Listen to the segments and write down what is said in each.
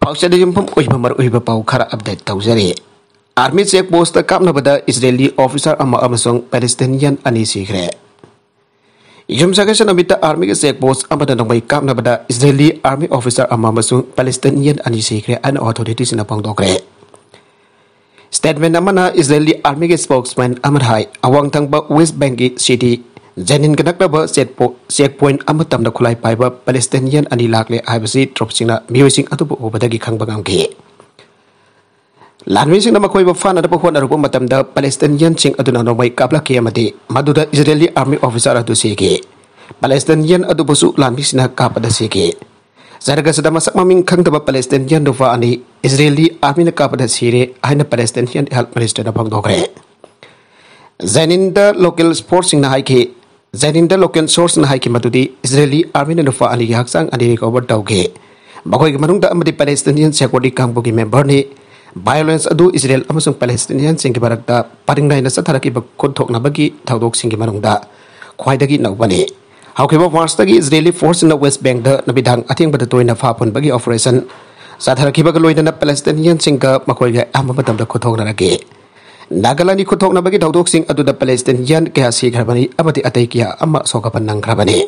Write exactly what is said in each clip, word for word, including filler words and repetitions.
ꯄꯥꯎꯆꯦꯗ ꯌꯨꯝꯐꯝ ꯑꯣꯏꯕ ꯃꯔꯨꯑꯣꯏꯕ ꯄꯥꯎ ꯈꯔ ꯑꯞꯗꯦꯠ ꯇꯧꯖꯔꯤ꯫ ꯑꯥꯔꯃꯤ ꯆꯦꯛ ꯄꯣꯁꯇ ꯀꯥꯞꯅꯕꯗ ꯏꯁꯔꯦꯂꯤ ꯑꯣꯐꯤꯁꯥꯔ ꯑꯃ ꯑꯃꯁꯨꯡ ꯄꯦꯂꯦꯁꯇꯤꯅꯤꯌꯟ ꯑꯅꯤ ꯁꯤꯈ꯭ꯔꯦ꯫ ꯌꯨꯝꯁꯀꯩꯁ ꯅꯨꯃꯤꯠꯇ ꯑꯥꯔꯃꯤꯒꯤ ꯆꯦꯛ ꯄꯣꯁ ꯑꯃꯗ ꯅꯣꯡꯃꯩ ꯀꯥꯞꯅꯕꯗ ꯏꯁꯔꯦꯂꯤ ꯑꯥꯔꯃꯤ ꯑꯣꯐꯤꯁꯥꯔ ꯑꯃ ꯑꯃꯁꯨꯡ ꯄꯦꯂꯦꯁꯇꯤꯅꯤꯌꯟ ꯑꯅꯤ ꯁꯤꯈ꯭ꯔꯦ ꯍꯥꯏꯅ ꯑꯣꯊꯣꯔꯤꯇꯤꯁꯤꯡꯅ ꯐꯣꯡꯗꯣꯛꯈ꯭ꯔꯦ꯫ ꯁ꯭ꯇꯦꯠꯃꯦꯟ ꯑꯃꯅ ꯏꯁꯔꯦꯂꯤ ꯑꯥꯔꯃꯤꯒꯤ ꯁ꯭ꯄꯣꯛꯁꯃꯦꯟ ꯑꯃꯅ ꯍꯥꯏ, ꯑꯋꯥꯡ ꯊꯪꯕ ꯋꯦꯁ ꯕꯦꯡꯛꯀꯤ ꯁꯤꯇꯤ ꯖꯦꯅꯤꯟꯒ ꯅꯛꯅꯕ ꯆꯦꯠꯄꯣ-, ꯆꯦꯛ ꯄꯣꯏꯟꯠ ꯑꯃ ꯇꯝꯗ ꯈꯨꯠꯂꯥꯏ ꯄꯥꯏꯕ ꯄꯦꯂꯦꯁꯇꯤꯅꯤꯌꯟ ꯑꯅꯤ ꯂꯥꯛꯂꯦ ꯍꯥꯏꯕꯁꯤ ꯇ꯭ꯔꯨꯞꯁꯤꯡꯅ ꯃꯤꯑꯣꯏꯁꯤꯡ ꯑꯗꯨꯕꯨ ꯎꯕꯗꯒꯤ ꯈꯪꯕ ꯉꯝꯈꯤ꯫ ꯂꯥꯟꯃꯤꯁꯤꯡꯅ ꯃꯈꯣꯏꯕꯨ ꯐꯥꯅꯅꯕ ꯍꯣꯠꯅꯔꯨꯕ ꯃꯇꯝꯗ ꯄꯦꯂꯦꯁꯇꯤꯅꯤꯌꯟꯁꯤꯡ ꯑꯗꯨꯅ ꯅꯣꯡꯃꯩ ꯀꯥꯞꯂꯛꯈꯤ ꯑꯃꯗꯤ ꯃꯗꯨꯗ ꯏꯁꯔꯦꯂꯤ ꯑꯥꯔꯃꯤ ꯑꯣꯐꯤꯁꯥꯔ ꯑꯗꯨ ꯁꯤꯈꯤ꯫ ꯄꯦꯂꯦꯁꯇꯤꯅꯤꯌꯟ ꯑꯗꯨꯕꯨꯁꯨ ꯂꯥꯟꯃꯤꯁꯤꯡꯅ ꯀꯥꯞꯄꯗ ꯁꯤꯈꯤ꯫ ꯖꯔꯒꯁꯗ ꯃꯁꯛ ꯃꯃꯤꯡ ꯈꯪꯗꯕ ꯄꯦꯂꯦꯁꯇꯤꯅꯤꯌꯟ ꯅꯨꯄꯥ ꯑꯅꯤ ꯏꯁꯔꯦꯂꯤ ꯑꯥꯔꯃꯤꯅ ꯀꯥꯞꯄꯗ ꯁꯤꯔꯦ ꯍꯥꯏꯅ ꯄꯦꯂꯦꯁꯇꯤꯅꯤꯌꯟ ꯍꯦꯜꯊ ꯃꯤꯅꯤꯁꯇꯔꯅ ꯐꯣꯡꯗꯣꯛꯈ꯭ꯔꯦ꯫ ꯖꯦꯅꯤꯟꯗ ꯂꯣꯀꯦꯜ ꯐꯣꯔꯁꯁꯤꯡꯅ ꯍꯥꯏꯈꯤ, ꯖꯦꯅꯤꯟꯗ ꯂꯣꯀꯦꯜ ꯁꯣꯔꯁꯅ ꯍꯥꯏꯈꯤ ꯃꯗꯨꯗꯤ ꯏꯁꯔꯦꯂꯤ ꯑꯥꯔꯃꯤꯅ ꯅꯨꯄꯥ ꯑꯅꯤꯒꯤ ꯍꯛꯆꯥꯡ ꯑꯅꯤ ꯔꯤꯀꯣꯚꯔ ꯇꯧꯈꯤ꯫ ꯃꯈꯣꯏꯒꯤ ꯃꯅꯨꯡꯗ ꯑꯃꯗꯤ ꯄꯦꯂꯦꯁꯇꯤꯅꯤꯌꯟ ꯁꯦꯀ꯭ꯌꯨꯔꯤꯇꯤ ꯀꯥꯡꯕꯨꯒꯤ ꯃꯦꯝꯕꯔꯅꯤ꯫ ꯚꯥꯏꯑꯣꯂꯦꯟꯁ ꯑꯗꯨ ꯏꯁꯔꯦꯜ ꯑꯃꯁꯨꯡ ꯄꯦꯂꯦꯁꯇꯤꯅꯤꯌꯟꯁꯤꯡꯒꯤ ꯃꯔꯛꯇ ꯄꯔꯤꯡ ꯅꯥꯏꯅ ꯆꯠꯊꯔꯛꯈꯤꯕ ꯈꯨꯠꯊꯣꯛꯅꯕꯒꯤ ꯊꯧꯗꯣꯛꯁꯤꯡꯒꯤ ꯃꯅꯨꯡꯗ ꯈ꯭ꯋꯥꯏꯗꯒꯤ ꯅꯧꯕꯅꯤ꯫ ꯍꯧꯈꯤꯕ ꯃꯥꯔꯆꯇꯒꯤ ꯏꯁꯔꯦꯂꯤ ꯐꯣꯔꯁꯁꯤꯡꯅ ꯋꯦꯁ ꯕꯦꯡꯛꯇ ꯅꯨꯃꯤꯗꯥꯡ ꯑꯊꯦꯡꯕꯗ ꯇꯣꯏꯅ ꯐꯥ ꯄꯨꯟꯕꯒꯤ ꯑꯣꯄꯔꯦꯁꯟ ꯆꯠꯊꯔꯛꯈꯤꯕꯒ ꯂꯣꯏꯅꯅ ꯄꯦꯂꯦꯁꯇꯤꯅꯤꯌꯟꯁꯤꯡꯒ ꯃꯈꯣꯏꯒ ꯑꯌꯥꯝꯕ ꯃꯇꯝꯗ ꯈꯨꯠꯊꯣꯛꯅꯔꯛꯈꯤ꯫ ꯅꯥꯒꯥꯂꯥꯟꯒꯤ ꯈꯨꯠꯊꯣꯛꯅꯕꯒꯤ ꯊꯧꯗꯣꯛꯁꯤꯡ ꯑꯗꯨꯗ ꯄꯦꯂꯦꯁꯇꯤꯅꯤꯌꯟ ꯀꯌꯥ ꯁꯤꯈ꯭ꯔꯕꯅꯤ ꯑꯃꯗꯤ ꯑꯇꯩ ꯀꯌꯥ ꯑꯃ ꯑꯁꯣꯛ ꯑꯄꯟ ꯅꯪꯈ꯭ꯔꯕꯅꯤ꯫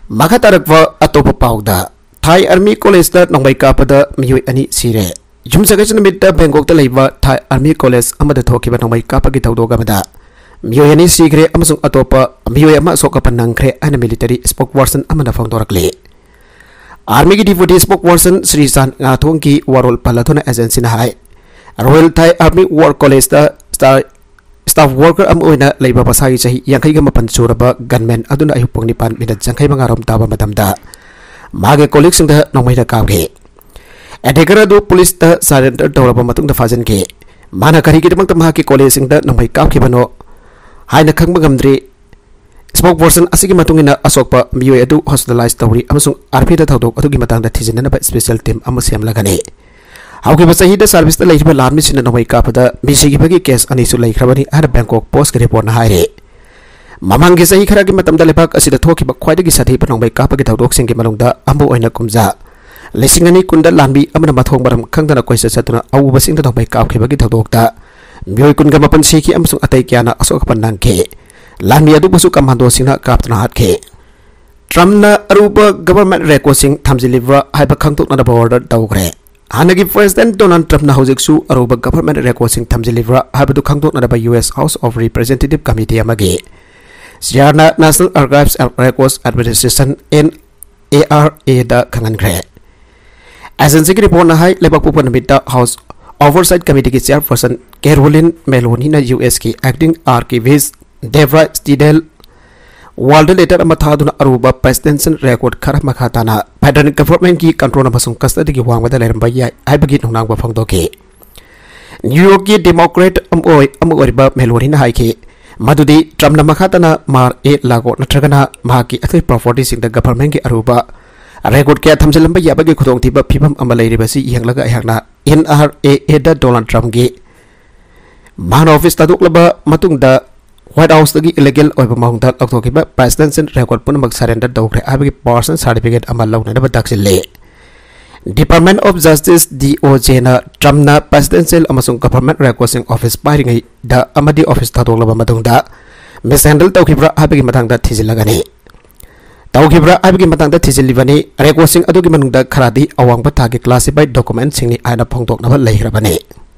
ꯃꯈꯥ ꯇꯥꯔꯛꯄ ꯑꯇꯣꯞꯄ ꯄꯥꯎꯗ, ꯊꯥꯏ ꯑꯥꯔꯃꯤ ꯀꯣꯂꯦꯖꯇ ꯅꯣꯡꯃꯩ ꯀꯥꯞꯄꯗ ꯃꯤꯑꯣꯏ ꯑꯅꯤ ꯁꯤꯔꯦ꯫ ꯌꯨꯝꯁꯀꯩꯁ ꯅꯨꯃꯤꯠꯇ ꯕꯦꯡꯀꯣꯛꯇ ꯂꯩꯕ ꯊꯥꯏ ꯑꯥꯔꯃꯤ ꯀꯣꯂꯦꯖ ꯑꯃꯗ ꯊꯣꯛꯈꯤꯕ ꯅꯣꯡꯃꯩ ꯀꯥꯞꯄꯒꯤ ꯊꯧꯗꯣꯛ ꯑꯃꯗ ꯃꯤꯑꯣꯏ ꯑꯅꯤ ꯁꯤꯈ꯭ꯔꯦ ꯑꯃꯁꯨꯡ ꯑꯇꯣꯞꯄ ꯃꯤꯑꯣꯏ ꯑꯃ ꯑꯁꯣꯛ ꯑꯄꯟ ꯅꯪꯈ꯭ꯔꯦ ꯍꯥꯏꯅ ꯃꯤꯂꯤꯇꯔꯤ ꯁ꯭ꯄꯣꯛ ꯄꯔꯁꯟ ꯑꯃꯅ ꯐꯣꯡꯗꯣꯔꯛꯂꯤ꯫ ꯑꯥꯔꯃꯤꯒꯤ ꯗꯤꯄ꯭ꯌꯨꯇꯤ ꯁ꯭ꯄꯣꯛ ꯄꯔꯁꯟ ꯁ꯭ꯔꯤ ꯆꯥꯟ ꯉꯥꯊꯣꯡꯒꯤ ꯋꯥꯔꯣꯜ ꯄꯜꯂꯗꯨꯅ ꯑꯦꯖꯦꯟꯁꯤꯅ ꯍꯥꯏ, ꯔꯣꯌꯦꯜ ꯊꯥꯏ ꯑꯥꯔꯃꯤ ꯋꯥꯔ ꯀꯣꯂꯦꯖꯇ ꯁ꯭ꯇꯥ-, ꯁ꯭ꯇꯥꯐ ꯋꯥꯔꯀꯔ ꯑꯃ ꯑꯣꯏꯅ ꯂꯩꯕ ꯃꯁꯥꯒꯤ ꯆꯍꯤ ꯌꯥꯡꯈꯩꯒ ꯃꯥꯄꯟ ꯁꯨꯔꯕ ꯒꯟꯃꯦꯟ ꯑꯗꯨꯅ ꯑꯌꯨꯛ ꯄꯨꯡ ꯅꯤꯄꯥꯟ ꯃꯤꯅꯠ ꯌꯥꯡꯈꯩ ꯃꯉꯥ ꯔꯣꯝ ꯇꯥꯕ ꯃꯇꯝꯗ ꯃꯥꯒꯤ ꯀꯣꯂꯤꯛꯁꯤꯡꯗ ꯅꯣꯡꯃꯩꯅ ꯀꯥꯞꯈꯤ꯫ ꯑꯦꯇꯦꯀꯔ ꯑꯗꯨ ꯄꯨꯂꯤꯁꯇ ꯁꯔꯦꯟꯗꯔ ꯇꯧꯔꯕ ꯃꯇꯨꯡꯗ ꯐꯥꯖꯤꯟꯈꯤ꯫ ꯃꯥꯅ ꯀꯔꯤꯒꯤꯗꯃꯛꯇ ꯃꯍꯥꯛꯀꯤ ꯀꯣꯂꯤꯛꯁꯤꯡꯗ ꯅꯣꯡꯃꯩ ꯀꯥꯞꯈꯤꯕꯅꯣ ꯍꯥꯏꯅ ꯈꯪꯕ ꯉꯝꯗ꯭ꯔꯤ꯫ ꯁ꯭ꯄꯣꯛ ꯄꯔꯁꯟ ꯑꯁꯤꯒꯤ ꯃꯇꯨꯡ ꯏꯟꯅ, ꯑꯁꯣꯛꯄ ꯃꯤꯑꯣꯏ ꯑꯗꯨ ꯍꯣꯁꯄꯤꯇꯥꯂꯥꯏꯖ ꯇꯧꯔꯤ ꯑꯃꯁꯨꯡ ꯑꯥꯔꯃꯤꯗ ꯊꯧꯗꯣꯛ ꯑꯗꯨꯒꯤ ꯃꯇꯥꯡꯗ ꯊꯤꯖꯤꯟꯅꯅꯕ ꯁ꯭ꯄꯦꯁꯦꯜ ꯇꯤꯝ ꯑꯃ ꯁꯦꯝꯂꯒꯅꯤ꯫ ꯍꯧꯈꯤꯕ ꯆꯍꯤꯗ ꯁꯥꯔꯚꯤꯁꯇ ꯂꯩꯔꯤꯕ ꯂꯥꯟꯃꯤꯁꯤꯡꯅ ꯅꯣꯡꯃꯩ ꯀꯥꯞꯄꯗ ꯃꯤ ꯁꯤꯈꯤꯕꯒꯤ ꯀꯦꯁ ꯑꯅꯤꯁꯨ ꯂꯩꯈ꯭ꯔꯕꯅꯤ ꯍꯥꯏꯅ ꯕꯦꯡꯀꯣꯛ ꯄꯣꯁꯀꯤ ꯔꯤꯄꯣꯔꯠꯅ ꯍꯥꯏꯔꯤ꯫ ꯃꯃꯥꯡꯒꯤ ꯆꯍꯤ ꯈꯔꯒꯤ ꯃꯇꯝꯗ ꯂꯩꯕꯥꯛ ꯑꯁꯤꯗ ꯊꯣꯛꯈꯤꯕ ꯈ꯭ꯋꯥꯏꯗꯒꯤ ꯁꯥꯊꯤꯕ ꯅꯣꯡꯃꯩ ꯀꯥꯞꯄꯒꯤ ꯊꯧꯗꯣꯛꯁꯤꯡꯒꯤ ꯃꯅꯨꯡꯗ ꯑꯃ ꯑꯣꯏꯅ ꯀꯨꯝꯖꯥ ꯂꯤꯁꯤꯡ ꯑꯅꯤ ꯀꯨꯟꯗ ꯂꯥꯟꯃꯤ ꯑꯃꯅ ꯃꯊꯣꯡ ꯃꯔꯝ ꯈꯪꯗꯅ ꯀꯣꯏꯆꯠ ꯆꯠꯇꯨꯅ ꯑꯎꯕꯁꯤꯡꯗ ꯅꯣꯡꯃꯩ ꯀꯥꯞꯈꯤꯕꯒꯤ ꯊꯧꯗꯣꯛꯇ ꯃꯤꯑꯣꯏ ꯀꯨꯟꯒ ꯃꯥꯄꯟ ꯁꯤꯈꯤ ꯑꯃꯁꯨꯡ ꯑꯇꯩ ꯀꯌꯥꯅ ꯑꯁꯣꯛ ꯑꯄꯟ ꯅꯪꯈꯤ꯫ ꯂꯥꯟꯃꯤ ꯑꯗꯨꯕꯨꯁꯨ ꯀꯃꯥꯟꯗꯣꯁꯤꯡꯅ ꯀꯥꯞꯇꯨꯅ ꯍꯥꯠꯈꯤ꯫ ꯇ꯭ꯔꯝꯞꯅ ꯑꯔꯨꯕ ꯒꯚꯔꯟꯃꯦꯟꯠ ꯔꯦꯀꯣꯔꯗꯁꯤꯡ ꯊꯝꯖꯤꯜꯂꯤꯕ꯭ꯔꯥ ꯍꯥꯏꯕ ꯈꯪꯗꯣꯛꯅꯅꯕ ꯑꯣꯔꯗꯔ ꯇꯧꯈ꯭ꯔꯦ꯫ ꯍꯥꯟꯅꯒꯤ ꯄ꯭ꯔꯦꯁꯤꯗꯦꯟꯠ ꯗꯣꯅꯥꯜꯗ ꯇ꯭ꯔꯝꯞꯅ ꯍꯧꯖꯤꯛꯁꯨ ꯑꯔꯨꯕ ꯒꯚꯔꯟꯃꯦꯟꯠ ꯔꯦꯀꯣꯔꯗꯁꯤꯡ ꯊꯝꯖꯤꯜꯂꯤꯕ꯭ꯔꯥ ꯍꯥꯏꯕꯗꯨ ꯈꯪꯗꯣꯛꯅꯅꯕ U S house of representative committee ꯑꯃꯒꯤ ꯆꯤꯌꯥꯔꯅ National Archives and Records Administration, N R ꯑꯦꯗ ꯈꯪꯍꯟꯈ꯭ꯔꯦ꯫ ꯑꯦꯖꯦꯟꯁꯤꯒꯤ ꯔꯤꯄꯣꯔꯠꯅ ꯍꯥꯏ, ꯂꯩꯕꯥꯛꯄꯣꯛꯄ ꯅꯨꯃꯤꯠꯇ ꯍꯥꯎꯁ ꯑꯣꯚꯔꯁꯥꯏꯠ ꯀꯃꯤꯇꯤꯒꯤ ꯆꯤꯌꯥꯔꯄꯔꯁꯟ ꯀꯦꯔꯣꯂꯤꯟ ꯃꯦꯂꯣꯅꯤꯅ ꯌꯨ ꯑꯦꯁꯀꯤ ꯑꯦꯛꯇꯤꯡ ꯑꯥꯔꯀꯤꯚꯤꯁ ꯗꯦꯕ꯭ꯔꯥ ꯁ꯭ꯇꯤꯗꯦꯜ ꯋꯥꯜꯗ ꯂꯦꯇꯔ ꯑꯃ ꯊꯥꯗꯨꯅ ꯑꯔꯨꯕ ꯄ꯭ꯔꯦꯁꯤꯗꯦꯟꯁꯤꯌꯦꯜ ꯔꯦꯀꯣꯔꯗ ꯈꯔ ꯃꯈꯥ ꯇꯥꯅ ꯐꯦꯗꯔꯦꯜ ꯒꯚꯔꯟꯃꯦꯟꯠꯀꯤ ꯀꯟꯇ꯭ꯔꯣꯜ ꯑꯃꯁꯨꯡ ꯀꯁꯇꯗꯤꯒꯤ ꯋꯥꯡꯃꯗ ꯂꯩꯔꯝꯕ ꯌꯥꯏ ꯍꯥꯏꯕꯒꯤ ꯅꯨꯡꯅꯥꯡꯕ ꯐꯣꯡꯗꯣꯛꯈꯤ꯫ ꯅ꯭ꯌꯨ ꯌꯣꯔꯛꯀꯤ ꯗꯦꯃꯣꯀ꯭ꯔꯦꯠ ꯑꯃ ꯑꯣꯏ-, ꯑꯃ ꯑꯣꯏꯔꯤꯕ ꯃꯦꯂꯣꯅꯤꯅ ꯍꯥꯏꯈꯤ ꯃꯗꯨꯗꯤ ꯇ꯭ꯔꯝꯞꯅ ꯃꯈꯥ ꯇꯥꯅ ꯃꯥꯔ ꯑꯦ ꯂꯥꯒꯣ ꯅꯠꯇ꯭ꯔꯒꯅ ꯃꯍꯥꯛꯀꯤ ꯑꯇꯩ ꯄ꯭ꯔꯣꯄꯔꯇꯤꯁꯤꯡꯗ ꯒꯚꯔꯟꯃꯦꯟꯠꯀꯤ ꯑꯔꯨꯕ ꯔꯦꯀꯣꯔꯗ ꯀꯌꯥ ꯊꯝꯖꯤꯜꯂꯝꯕ ꯌꯥꯕꯒꯤ ꯈꯨꯗꯣꯡꯊꯤꯕ ꯐꯤꯕꯝ ꯑꯃ ꯂꯩꯔꯤꯕꯁꯤ ꯌꯦꯡꯂꯒ ꯑꯩꯍꯥꯛꯅ ꯑꯦꯟ ꯑꯥꯔ ꯑꯦ ꯑꯦꯗ ꯗꯣꯅꯥꯜꯗ ꯇ꯭ꯔꯝꯞꯀꯤ ꯃꯍꯥꯛꯅ ꯑꯣꯐꯤꯁ ꯊꯥꯗꯣꯛꯂꯕ ꯃꯇꯨꯡꯗ ꯋꯥꯏꯠ ꯍꯥꯎꯁꯇꯒꯤ ꯏꯂꯤꯒꯦꯜ ꯑꯣꯏꯕ ꯃꯑꯣꯡꯗ ꯂꯧꯊꯣꯛꯈꯤꯕ ꯄ꯭ꯔꯦꯁꯤꯗꯦꯟꯁꯤꯌꯦꯜ ꯔꯦꯀꯣꯔꯗ ꯄꯨꯝꯅꯃꯛ ꯁꯔꯦꯟꯗꯔ ꯇꯧꯈ꯭ꯔꯦ ꯍꯥꯏꯕꯒꯤ ꯄꯥꯔꯁꯅꯦꯜ ꯁꯥꯔꯇꯤꯐꯤꯀꯦꯠ ꯑꯃ ꯂꯧꯅꯅꯕ ꯇꯥꯛꯁꯤꯜꯂꯤ꯫ ꯗꯤꯄꯥꯔꯠꯃꯦꯟꯠ ꯑꯣꯐ ꯖꯁꯇꯤꯁ, ꯗꯤ ꯑꯣ ꯖꯦꯅ ꯇ꯭ꯔꯝꯞꯅ ꯄ꯭ꯔꯦꯁꯤꯗꯦꯟꯁꯤꯌꯦꯜ ꯑꯃꯁꯨꯡ ꯒꯚꯔꯟꯃꯦꯟꯠ ꯔꯦꯀꯣꯔꯗꯁꯤꯡ ꯑꯣꯐꯤꯁ ꯄꯥꯏꯔꯤꯉꯩꯗ ꯑꯃꯗꯤ ꯑꯣꯐꯤꯁ ꯊꯥꯗꯣꯛꯂꯕ ꯃꯇꯨꯡꯗ ꯃꯤꯁꯍꯦꯟꯗꯜ ꯇꯧꯈꯤꯕ꯭ꯔꯥ ꯍꯥꯏꯕꯒꯤ ꯃꯇꯥꯡꯗ ꯊꯤꯖꯤꯜꯂꯒꯅꯤ꯫ ꯇꯧꯈꯤꯕ꯭ꯔꯥ ꯍꯥꯏꯕꯒꯤ ꯃꯇꯥꯡꯗ ꯊꯤꯖꯤꯜꯂꯤꯕꯅꯤ꯫ ꯔꯦꯀꯣꯔꯗꯁꯤꯡ ꯑꯗꯨꯒꯤ ꯃꯅꯨꯡꯗ ꯈꯔꯗꯤ ꯑꯋꯥꯡꯕ ꯊꯥꯛꯀꯤ ꯀ꯭ꯂꯥꯁꯤꯐꯥꯏꯗ ꯗꯣꯀꯨꯃꯦꯟꯠꯁꯤꯡꯅꯤ ꯍꯥꯏꯅ ꯐꯣꯡꯗꯣꯛꯅꯕ ꯂꯩꯈ꯭ꯔꯕꯅꯤ꯫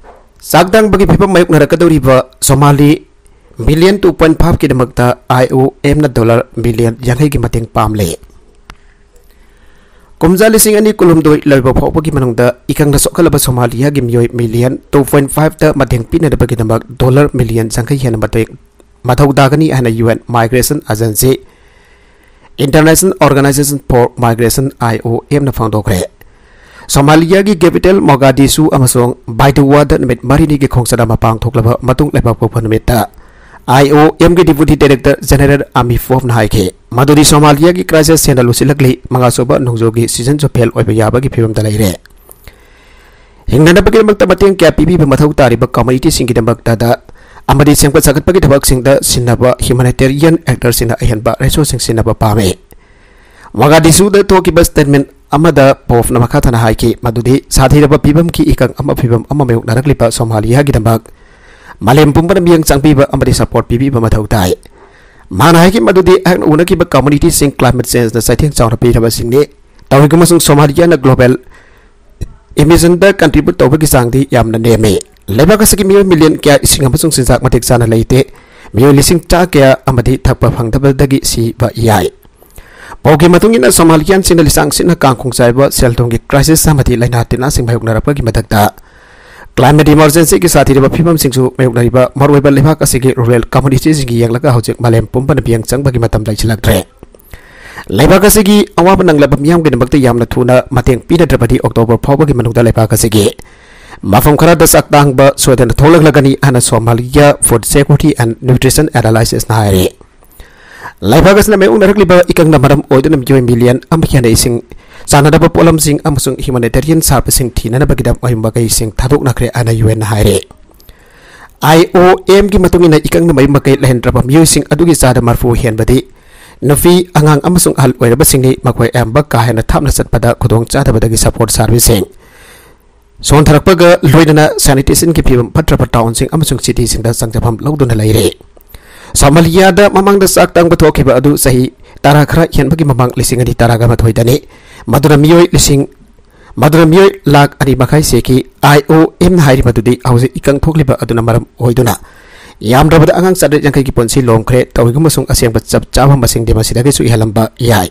ꯆꯥꯛ ꯇꯥꯡꯕꯒꯤ ꯐꯤꯕꯝ ꯃꯥꯌꯣꯛꯅꯔꯛꯀꯗꯧꯔꯤꯕ ꯁꯣꯃꯥꯂꯤ ꯃꯤꯂꯤꯌꯟ ꯇꯨ ꯄꯣꯏꯟꯠ ꯐꯥꯏꯚꯀꯤꯗꯃꯛꯇ ꯑꯥꯏ ꯑꯣ ꯑꯦꯝꯅ ꯗꯣꯂꯔ ꯃꯤꯂꯤꯌꯟ ꯌꯥꯡꯈꯩꯒꯤ ꯃꯇꯦꯡ ꯄꯥꯝꯂꯦ꯫ ꯀꯨꯝꯖꯥ ꯂꯤꯁꯤꯡ ꯑꯅꯤ ꯀꯨꯟꯍꯨꯝꯗꯣꯏ ꯂꯣꯏꯕ ꯐꯥꯎꯕꯒꯤ ꯃꯅꯨꯡꯗ ꯏꯀꯪꯗ ꯁꯣꯛꯍꯜꯂꯕ ꯁꯣꯃꯥꯂꯤꯌꯥꯒꯤ ꯃꯤꯑꯣꯏ ꯃꯤꯂꯤꯌꯟ ꯇꯨ ꯄꯣꯏꯟꯠ ꯐꯥꯏꯚꯇ ꯃꯇꯦꯡ ꯄꯤꯅꯅꯕꯒꯤꯗꯃꯛ ꯗꯣꯂꯔ ꯃꯤꯂꯤꯌꯟ ꯌꯥꯡꯈꯩ ꯍꯦꯟꯅ ꯃꯇꯦꯡ ꯃꯊꯧ ꯇꯥꯒꯅꯤ ꯍꯥꯏꯅ U N migration agency, International Organization for Migration, I O ꯑꯦꯝꯅ ꯐꯣꯡꯗꯣꯛꯈ꯭ꯔꯦ꯫ ꯁꯣꯃꯥꯂꯤꯌꯥꯒꯤ ꯀꯦꯄꯤꯇꯦꯜ ꯃꯣꯒꯥꯗꯤꯁꯨ ꯑꯃꯁꯨꯡ ꯕꯥꯏꯗꯨꯋꯥꯗ ꯅꯨꯃꯤꯠ ꯃꯔꯤꯅꯤꯒꯤ ꯈꯣꯡꯆꯠ ꯑꯃ ꯄꯥꯡꯊꯣꯛꯂꯕ ꯃꯇꯨꯡ ꯂꯩꯕꯥꯛꯄꯣꯛꯄ ꯅꯨꯃꯤꯠꯇ ꯑꯥꯏ ꯑꯣ ꯑꯦꯝꯒꯤ ꯗꯤꯄꯨꯇꯤ ꯗꯥꯏꯔꯦꯛꯇꯔ ꯖꯦꯅꯦꯔꯦꯜ ꯑꯃꯤ ꯐꯣꯝꯅ ꯍꯥꯏꯈꯤ ꯃꯗꯨꯗꯤ ꯁꯣꯃꯥꯂꯤꯌꯥꯒꯤ ꯀ꯭ꯔꯥꯏꯁꯤꯁ ꯍꯦꯟꯅ ꯂꯨꯁꯤꯜꯂꯛꯂꯤ, ꯃꯉꯥ ꯁꯨꯕ ꯅꯣꯡꯖꯨꯒꯤ ꯁꯤꯖꯟꯁꯨ ꯐꯦꯜ ꯑꯣꯏꯕ ꯌꯥꯕꯒꯤ ꯐꯤꯕꯝꯗ ꯂꯩꯔꯦ꯫ ꯍꯤꯡꯅꯅꯕꯒꯤꯗꯃꯛꯇ ꯃꯇꯦꯡ ꯀꯌꯥ ꯄꯤꯕꯤꯕ ꯃꯊꯧ ꯇꯥꯔꯤꯕ ꯀꯝꯃꯨꯅꯤꯇꯤꯁꯤꯡꯒꯤꯗꯃꯛꯇꯗ ꯑꯃꯗꯤ ꯁꯦꯝꯒꯠ ꯁꯥꯒꯠꯄꯒꯤ ꯊꯕꯛꯁꯤꯡꯗ ꯁꯤꯟꯅꯕ ꯍ꯭ꯌꯨꯃꯦꯅꯤꯇꯦꯔꯤꯌꯟ ꯑꯦꯛꯇꯔꯁꯤꯡꯅ ꯑꯍꯦꯟꯕ ꯔꯤꯁꯣꯔꯁꯁꯤꯡ ꯁꯤꯟꯅꯕ ꯄꯥꯝꯃꯤ꯫ ꯃꯣꯒꯥꯗꯤꯁꯨꯗ ꯊꯣꯛꯈꯤꯕ ꯁ꯭ꯇꯦꯠꯃꯦꯟꯠ ꯑꯃꯗ ꯄꯣꯞꯅ ꯃꯈꯥ ꯇꯥꯅ ꯍꯥꯏꯈꯤ ꯃꯗꯨꯗꯤ ꯁꯥꯊꯤꯔꯕ ꯐꯤꯕꯝꯒꯤ ꯏꯀꯪ ꯑꯃ ꯐꯤꯕꯝ ꯑꯃ ꯃꯥꯌꯣꯛꯅꯔꯛꯂꯤꯕ ꯁꯣꯃꯥꯂꯤꯌꯥꯒꯤꯗꯃꯛ ꯃꯥꯂꯦꯝ ꯄꯨꯝꯕꯅ ꯃꯤꯠꯌꯦꯡ ꯆꯪꯕꯤꯕ ꯑꯃꯗꯤ ꯁꯄꯣꯔꯠ ꯄꯤꯕꯤꯕ ꯃꯊꯧ ꯇꯥꯏ꯫ ꯃꯥꯅ ꯍꯥꯏꯈꯤ ꯃꯗꯨꯗꯤ ꯑꯩꯍꯥꯛꯅ ꯎꯅꯈꯤꯕ ꯀꯝꯃꯨꯅꯤꯇꯤꯁꯤꯡ ꯀ꯭ꯂꯥꯏꯃꯦꯠ ꯆꯦꯟꯖꯅ ꯆꯩꯊꯦꯡ ꯆꯥꯎꯅ ꯄꯤꯔꯕꯁꯤꯡꯅꯤ꯫ ꯇꯧꯏꯒꯨꯝꯕꯁꯨꯡ ꯁꯣꯃꯥꯂꯤꯌꯥꯅ ꯒ꯭ꯂꯣꯕꯦꯜ ꯏꯃꯤꯁꯟꯗ ꯀꯟꯇ꯭ꯔꯤꯕ꯭ꯌꯨꯠ ꯇꯧꯕꯒꯤ ꯆꯥꯡꯗꯤ ꯌꯥꯝꯅ ꯅꯦꯝꯃꯤ꯫ ꯂꯩꯕꯥꯛ ꯑꯁꯤꯒꯤ ꯃꯤꯑꯣꯏ ꯃꯤꯂꯤꯌꯟ ꯀꯌꯥ ꯏꯁꯤꯡ ꯑꯃꯁꯨꯡ ꯆꯤꯟꯖꯥꯛ ꯃꯇꯤꯛ ꯆꯥꯅ ꯂꯩꯇꯦ꯫ ꯃꯤꯑꯣꯏ ꯂꯤꯁꯤꯡ ꯆꯥ ꯀꯌꯥ ꯑꯃꯗꯤ ꯊꯛꯄ ꯐꯪꯗꯕꯗꯒꯤ ꯁꯤꯕ ꯌꯥꯏ꯫ ꯄꯥꯎꯒꯤ ꯃꯇꯨꯡ ꯏꯟꯅ ꯁꯣꯃꯥꯂꯤꯌꯥꯟꯁꯤꯡꯅ ꯂꯤꯁꯥꯡ ꯁꯤꯠꯅ ꯀꯥꯡꯈꯣꯡ ꯆꯥꯏꯕ, ꯁꯦꯜ ꯊꯨꯝꯒꯤ ꯀ꯭ꯔꯥꯏꯁꯤꯁ ꯑꯃꯗꯤ ꯂꯥꯏꯅꯥ ꯇꯤꯟꯅꯥꯁꯤꯡ ꯃꯥꯌꯣꯛꯅꯔꯛꯄꯒꯤ ꯃꯊꯛꯇ ꯀ꯭ꯂꯥꯏꯃꯦꯠ ꯏꯃꯔꯖꯦꯟꯁꯤꯒꯤ ꯁꯥꯊꯤꯔꯕ ꯐꯤꯕꯝꯁꯤꯡꯁꯨ ꯃꯥꯌꯣꯛꯅꯔꯤꯕ ꯃꯔꯨꯑꯣꯏꯕ ꯂꯩꯕꯥꯛ ꯑꯁꯤꯒꯤ ꯔꯨꯔꯦꯜ ꯀꯝꯃꯨꯅꯤꯇꯤꯁꯤꯡꯒꯤ ꯌꯦꯡꯂꯒ ꯍꯧꯖꯤꯛ ꯃꯥꯂꯦꯝ ꯄꯨꯝꯕꯅ ꯃꯤꯠꯌꯦꯡ ꯆꯪꯕꯒꯤ ꯃꯇꯝ ꯂꯩꯁꯤꯜꯂꯛꯇ꯭ꯔꯦ꯫ ꯂꯩꯕꯥꯛ ꯑꯁꯤꯒꯤ ꯑꯋꯥꯕ ꯅꯪꯂꯕ ꯃꯤꯌꯥꯝꯒꯤꯗꯃꯛꯇ ꯌꯥꯝꯅ ꯊꯨꯅ ꯃꯇꯦꯡ ꯄꯤꯅꯗ꯭ꯔꯕꯗꯤ ꯑꯣꯛꯇꯣꯕꯔ ꯐꯥꯎꯕꯒꯤ ꯃꯅꯨꯡꯗ ꯂꯩꯕꯥꯛ ꯑꯁꯤꯒꯤ ꯃꯐꯝ ꯈꯔꯗ ꯆꯥꯛ ꯇꯥꯡꯕ ꯁꯣꯏꯗꯅ ꯊꯣꯛꯂꯛꯂꯒꯅꯤ ꯍꯥꯏꯅ Somalia food security and nutrition ꯑꯦꯅꯥꯂꯥꯏꯁꯤꯁꯅ ꯍꯥꯏꯔꯤ꯫ ꯂꯩꯕꯥꯛ ꯑꯁꯤꯅ ꯃꯥꯌꯣꯛꯅꯔꯛꯂꯤꯕ ꯏꯀꯪꯅ ꯃꯔꯝ ꯑꯣꯏꯗꯨꯅ ꯃꯤꯑꯣꯏ ꯃꯤꯂꯤꯌꯟ ꯑꯃ ꯍꯦꯟꯅ ꯏꯁꯤꯡ ꯆꯥꯅꯅꯕ ꯄꯣꯠꯂꯝꯁꯤꯡ ꯑꯃꯁꯨꯡ ꯍ꯭ꯌꯨꯃꯥꯅꯤꯇꯦꯔꯤꯌꯟ ꯁꯥꯔꯚꯤꯁꯁꯤꯡ ꯊꯤꯅꯅꯕꯒꯤꯗꯃꯛ ꯃꯌꯨꯝ ꯃꯀꯩꯁꯤꯡ ꯊꯥꯗꯣꯛꯅꯈ꯭ꯔꯦ ꯍꯥꯏꯅ ꯌꯨ ꯑꯦꯟꯅ ꯍꯥꯏꯔꯤ꯫ ꯑꯥꯏ ꯑꯣ ꯑꯦꯝꯒꯤ ꯃꯇꯨꯡ ꯏꯟꯅ ꯏꯀꯪꯅ ꯃꯌꯨꯝ ꯃꯀꯩ ꯂꯩꯍꯟꯗ꯭ꯔꯕ ꯃꯤꯑꯣꯏꯁꯤꯡ ꯑꯗꯨꯒꯤ ꯆꯥꯗ ꯃꯔꯐꯨ ꯍꯦꯟꯕꯗꯤ ꯅꯨꯄꯤ, ꯑꯉꯥꯡ ꯑꯃꯁꯨꯡ ꯑꯍꯜ ꯑꯣꯏꯔꯕꯁꯤꯡꯅꯤ꯫ ꯃꯈꯣꯏ ꯑꯌꯥꯝꯕ ꯀꯥ ꯍꯦꯟꯅ ꯊꯥꯞꯅ ꯆꯠꯄꯗ ꯈꯨꯗꯣꯡ ꯆꯥꯗꯕꯗꯒꯤ ꯁꯄꯣꯔꯠ ꯁꯥꯔꯚꯤꯁꯁꯤꯡ ꯁꯣꯟꯊꯔꯛꯄꯒ ꯂꯣꯏꯅꯅ ꯁꯦꯅꯤꯇꯦꯁꯟꯒꯤ ꯐꯤꯕꯝ ꯐꯠꯇ꯭ꯔꯕ ꯇꯥꯎꯟꯁꯤꯡ ꯑꯃꯁꯨꯡ ꯁꯤꯇꯤꯁꯤꯡꯗ ꯆꯪꯖꯐꯝ ꯂꯧꯗꯨꯅ ꯂꯩꯔꯦ꯫ ꯁꯣꯃꯥꯂꯤꯌꯥꯗ ꯃꯃꯥꯡꯗ ꯆꯥꯛ ꯇꯥꯡꯕ ꯊꯣꯛꯈꯤꯕ ꯑꯗꯨ ꯆꯍꯤ ꯇꯔꯥ ꯈꯔ ꯍꯦꯟꯕꯒꯤ ꯃꯃꯥꯡ ꯂꯤꯁꯤꯡ ꯑꯅꯤ ꯇꯔꯥꯒ ꯃꯥꯊꯣꯏꯗꯅꯤ꯫ ꯃꯗꯨꯅ ꯃꯤꯑꯣꯏ ꯂꯤꯁꯤꯡ ꯃꯗꯨꯅ ꯃꯤꯑꯣꯏ ꯂꯥꯈ ꯑꯅꯤ ꯃꯈꯥꯏ ꯁꯤꯈꯤ꯫ ꯑꯥꯏ ꯑꯣ ꯑꯦꯝꯅ ꯍꯥꯏꯔꯤꯕꯗꯨꯗꯤ ꯍꯧꯖꯤꯛ ꯏꯀꯪ ꯊꯣꯛꯂꯤꯕ ꯑꯗꯨꯅ ꯃꯔꯝ ꯑꯣꯏꯗꯨꯅ ꯌꯥꯝꯗ꯭ꯔꯕꯗ ꯑꯉꯥꯡ ꯆꯥꯇ꯭ꯔꯦꯠ ꯌꯥꯡꯈꯩꯒꯤ ꯄꯨꯟꯁꯤ ꯂꯣꯝꯈ꯭ꯔꯦ꯫ ꯇꯧꯏꯒꯨꯝꯕꯁꯨꯡ ꯑꯁꯦꯡꯕ ꯆꯞ ꯆꯥꯕ ꯃꯁꯤꯡꯗꯤ ꯃꯁꯤꯗꯒꯤꯁꯨ ꯍꯦꯜꯂꯝꯕ ꯌꯥꯏ꯫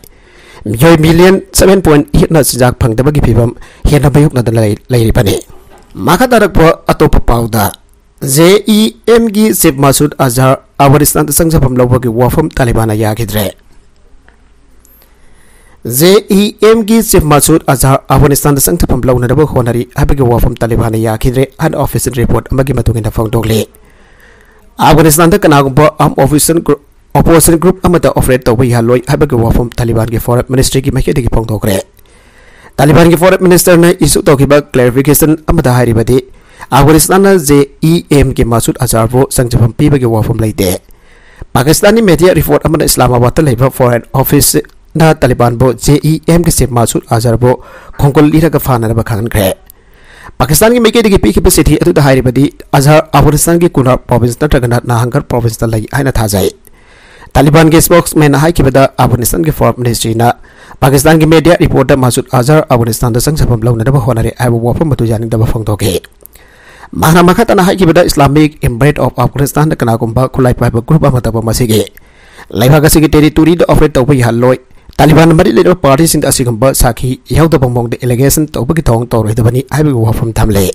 ꯃꯤꯑꯣꯏ ꯃꯤꯂꯤꯌꯟ ꯁꯚꯦꯟ ꯄꯣꯏꯟ ꯑꯩꯠꯅ ꯆꯤꯟꯖꯥꯛ ꯐꯪꯗꯕꯒꯤ ꯐꯤꯕꯝ ꯍꯦꯟꯅ ꯃꯥꯌꯣꯛꯅꯗꯨꯅ ꯂꯩ-, ꯂꯩꯔꯤꯕꯅꯤ꯫ ꯃꯈꯥ ꯇꯥꯔꯛꯄ ꯑꯇꯣꯞꯄ ꯄꯥꯎꯗ, ꯖꯦ ꯏ ꯑꯦꯝꯒꯤ ꯆꯤꯐ ꯃꯁꯨꯗ ꯑꯖꯍꯔ ꯑꯐꯒꯥꯅꯤꯁꯇꯥꯟꯗ ꯆꯪꯖꯐꯝ ꯂꯧꯕꯒꯤ ꯋꯥꯐꯝ ꯇꯥꯂꯤꯕꯥꯟꯅ ꯌꯥꯈꯤꯗ꯭ꯔꯦ꯫ ꯖꯦ ꯏ ꯑꯦꯝꯒꯤ ꯆꯤꯐ ꯃꯁꯨꯗ ꯑꯖꯍꯔ ꯑꯐꯒꯥꯅꯤꯁꯇꯥꯟꯗ ꯆꯪꯖꯐꯝ ꯂꯧꯅꯅꯕ ꯍꯣꯠꯅꯔꯤ ꯍꯥꯏꯕꯒꯤ ꯋꯥꯐꯝ ꯇꯥꯂꯤꯕꯥꯟꯅ ꯌꯥꯈꯤꯗ꯭ꯔꯦ ꯍꯥꯏꯅ ꯑꯣꯐꯤꯁꯤꯌꯦꯜ ꯔꯤꯄꯣꯔꯠ ꯑꯃꯒꯤ ꯃꯇꯨꯡ ꯏꯟꯅ ꯐꯣꯡꯗꯣꯛꯂꯤ꯫ ꯑꯐꯒꯥꯅꯤꯁꯇꯥꯟꯗ ꯀꯅꯥꯒꯨꯝꯕ ꯑꯥꯔꯝ ꯑꯣꯄꯣꯖꯤꯁꯟ ꯒ꯭ꯔꯨꯞ, ꯑꯣꯄꯣꯖꯤꯁꯟ ꯒ꯭ꯔꯨꯞ ꯑꯃꯗ ꯑꯣꯄꯔꯦꯠ ꯇꯧꯕ ꯌꯥꯍꯜꯂꯣꯏ ꯍꯥꯏꯕꯒꯤ ꯋꯥꯐꯝ ꯇꯥꯂꯤꯕꯥꯟꯒꯤ ꯐꯣꯔꯦꯟ ꯃꯤꯅꯤꯁꯇ꯭ꯔꯤꯒꯤ ꯃꯥꯏꯀꯩꯗꯒꯤ ꯐꯣꯡꯗꯣꯛꯈ꯭ꯔꯦ꯫ ꯇꯥꯂꯤꯕꯥꯟꯒꯤ ꯐꯣꯔꯦꯟ ꯃꯤꯅꯤꯁꯇꯔꯅ ꯏꯁꯨ ꯇꯧꯈꯤꯕ ꯀ꯭ꯂꯦꯔꯤꯐꯤꯀꯦꯁꯟ ꯑꯃꯗ ꯍꯥꯏꯔꯤꯕꯗꯤ, ꯑꯐꯒꯥꯅꯤꯁꯇꯥꯟꯅ ꯖꯦ ꯏ ꯑꯦꯝꯒꯤ ꯃꯁꯨꯗ ꯑꯖꯍꯔꯕꯨ ꯆꯪꯖꯐꯝ ꯄꯤꯕꯒꯤ ꯋꯥꯐꯝ ꯂꯩꯇꯦ꯫ ꯄꯥꯀꯤꯁꯇꯥꯟꯒꯤ ꯃꯦꯗꯤꯌꯥ ꯔꯤꯄꯣꯔꯠ ꯑꯃꯅ ꯏꯁꯂꯥꯃꯥꯕꯥꯗꯇ ꯂꯩꯕ ꯐꯣꯔꯦꯟ ꯑꯣꯐꯤꯁ, ꯅ ꯇꯥꯂꯤꯕꯥꯟꯕꯨ ꯖꯦ ꯏ ꯑꯦꯝꯒꯤ ꯆꯤꯐ ꯃꯥꯁꯨꯗ ꯑꯖꯍꯔꯕꯨ ꯈꯣꯡꯒꯨꯜ ꯂꯤꯔꯒ ꯐꯥꯅꯅꯕ ꯈꯪꯍꯟꯈ꯭ꯔꯦ꯫ ꯄꯥꯀꯤꯁꯇꯥꯟꯒꯤ ꯃꯥꯏꯀꯩꯗꯒꯤ ꯄꯤꯈꯤꯕ ꯆꯤꯊꯤ ꯑꯗꯨꯗ ꯍꯥꯏꯔꯤꯕꯗꯤ, ꯑꯖꯍꯔ ꯑꯐꯒꯥꯅꯤꯁꯇꯥꯟꯒꯤ ꯀꯨꯅꯥꯔ ꯄ꯭ꯔꯣꯚꯤꯟꯁ ꯅꯠꯇ꯭ꯔꯒꯅ ꯅꯥꯍꯥꯟꯒꯔ ꯄ꯭ꯔꯣꯚꯤꯟꯁꯇ ꯂꯩ ꯍꯥꯏꯅ ꯊꯥꯖꯩ꯫ ꯇꯥꯂꯤꯕꯥꯟꯒꯤ ꯁ꯭ꯄꯣꯛꯁꯃꯦꯟꯅ ꯍꯥꯏꯈꯤꯕꯗ, ꯑꯐꯒꯥꯅꯤꯁꯇꯥꯟꯒꯤ ꯐꯣꯔꯦꯟ ꯃꯤꯅꯤꯁꯇ꯭ꯔꯤꯅ ꯄꯥꯀꯤꯁꯇꯥꯟꯒꯤ ꯃꯦꯗꯤꯌꯥ ꯔꯤꯄꯣꯔꯠꯇ ꯃꯥꯁꯨꯗ ꯑꯖꯍꯔ ꯑꯐꯒꯥꯅꯤꯁꯇꯥꯟꯗ ꯆꯪꯖꯐꯝ ꯂꯧꯅꯅꯕ ꯍꯣꯠꯅꯔꯦ ꯍꯥꯏꯕ ꯋꯥꯐꯝ ꯑꯗꯨ ꯌꯥꯅꯤꯡꯗꯕ ꯐꯣꯡꯗꯣꯛꯈꯤ꯫ ꯃꯍꯥꯛꯅ ꯃꯈꯥ ꯇꯥꯅ ꯍꯥꯏꯈꯤꯕꯗ, ꯏꯁꯂꯥꯃꯤꯛ ꯏꯝꯄꯦꯔꯦꯠ ꯑꯣꯐ ꯑꯐꯒꯥꯅꯤꯁꯇꯥꯟꯗ ꯀꯅꯥꯒꯨꯝꯕ ꯈꯨꯠꯂꯥꯏ ꯄꯥꯏꯕ ꯒ꯭ꯔꯨꯞ ꯑꯃꯠꯇꯕꯨ ꯃꯁꯤꯒꯤ ꯂꯩꯕꯥꯛ ꯑꯁꯤꯒꯤ ꯇꯦꯔꯤꯇꯣꯔꯤꯗ ꯑꯣꯄꯔꯦꯠ ꯇꯧꯕ ꯌꯥꯍꯜꯂꯣꯏ꯫ ꯇꯥꯂꯤꯕꯥꯟ ꯃꯔꯤ ꯂꯩꯅꯕ ꯄꯥꯔꯇꯤꯁꯤꯡꯗ ꯑꯁꯤꯒꯨꯝꯕ ꯁꯥꯈꯤ ꯌꯥꯎꯗꯕ ꯃꯑꯣꯡꯗ ꯑꯦꯂꯤꯒꯦꯁꯟ ꯇꯧꯕꯒꯤ ꯊꯧꯑꯣꯡ ꯇꯧꯔꯣꯏꯗꯕꯅꯤ ꯍꯥꯏꯕꯒꯤ ꯋꯥꯐꯝ ꯊꯝꯂꯦ꯫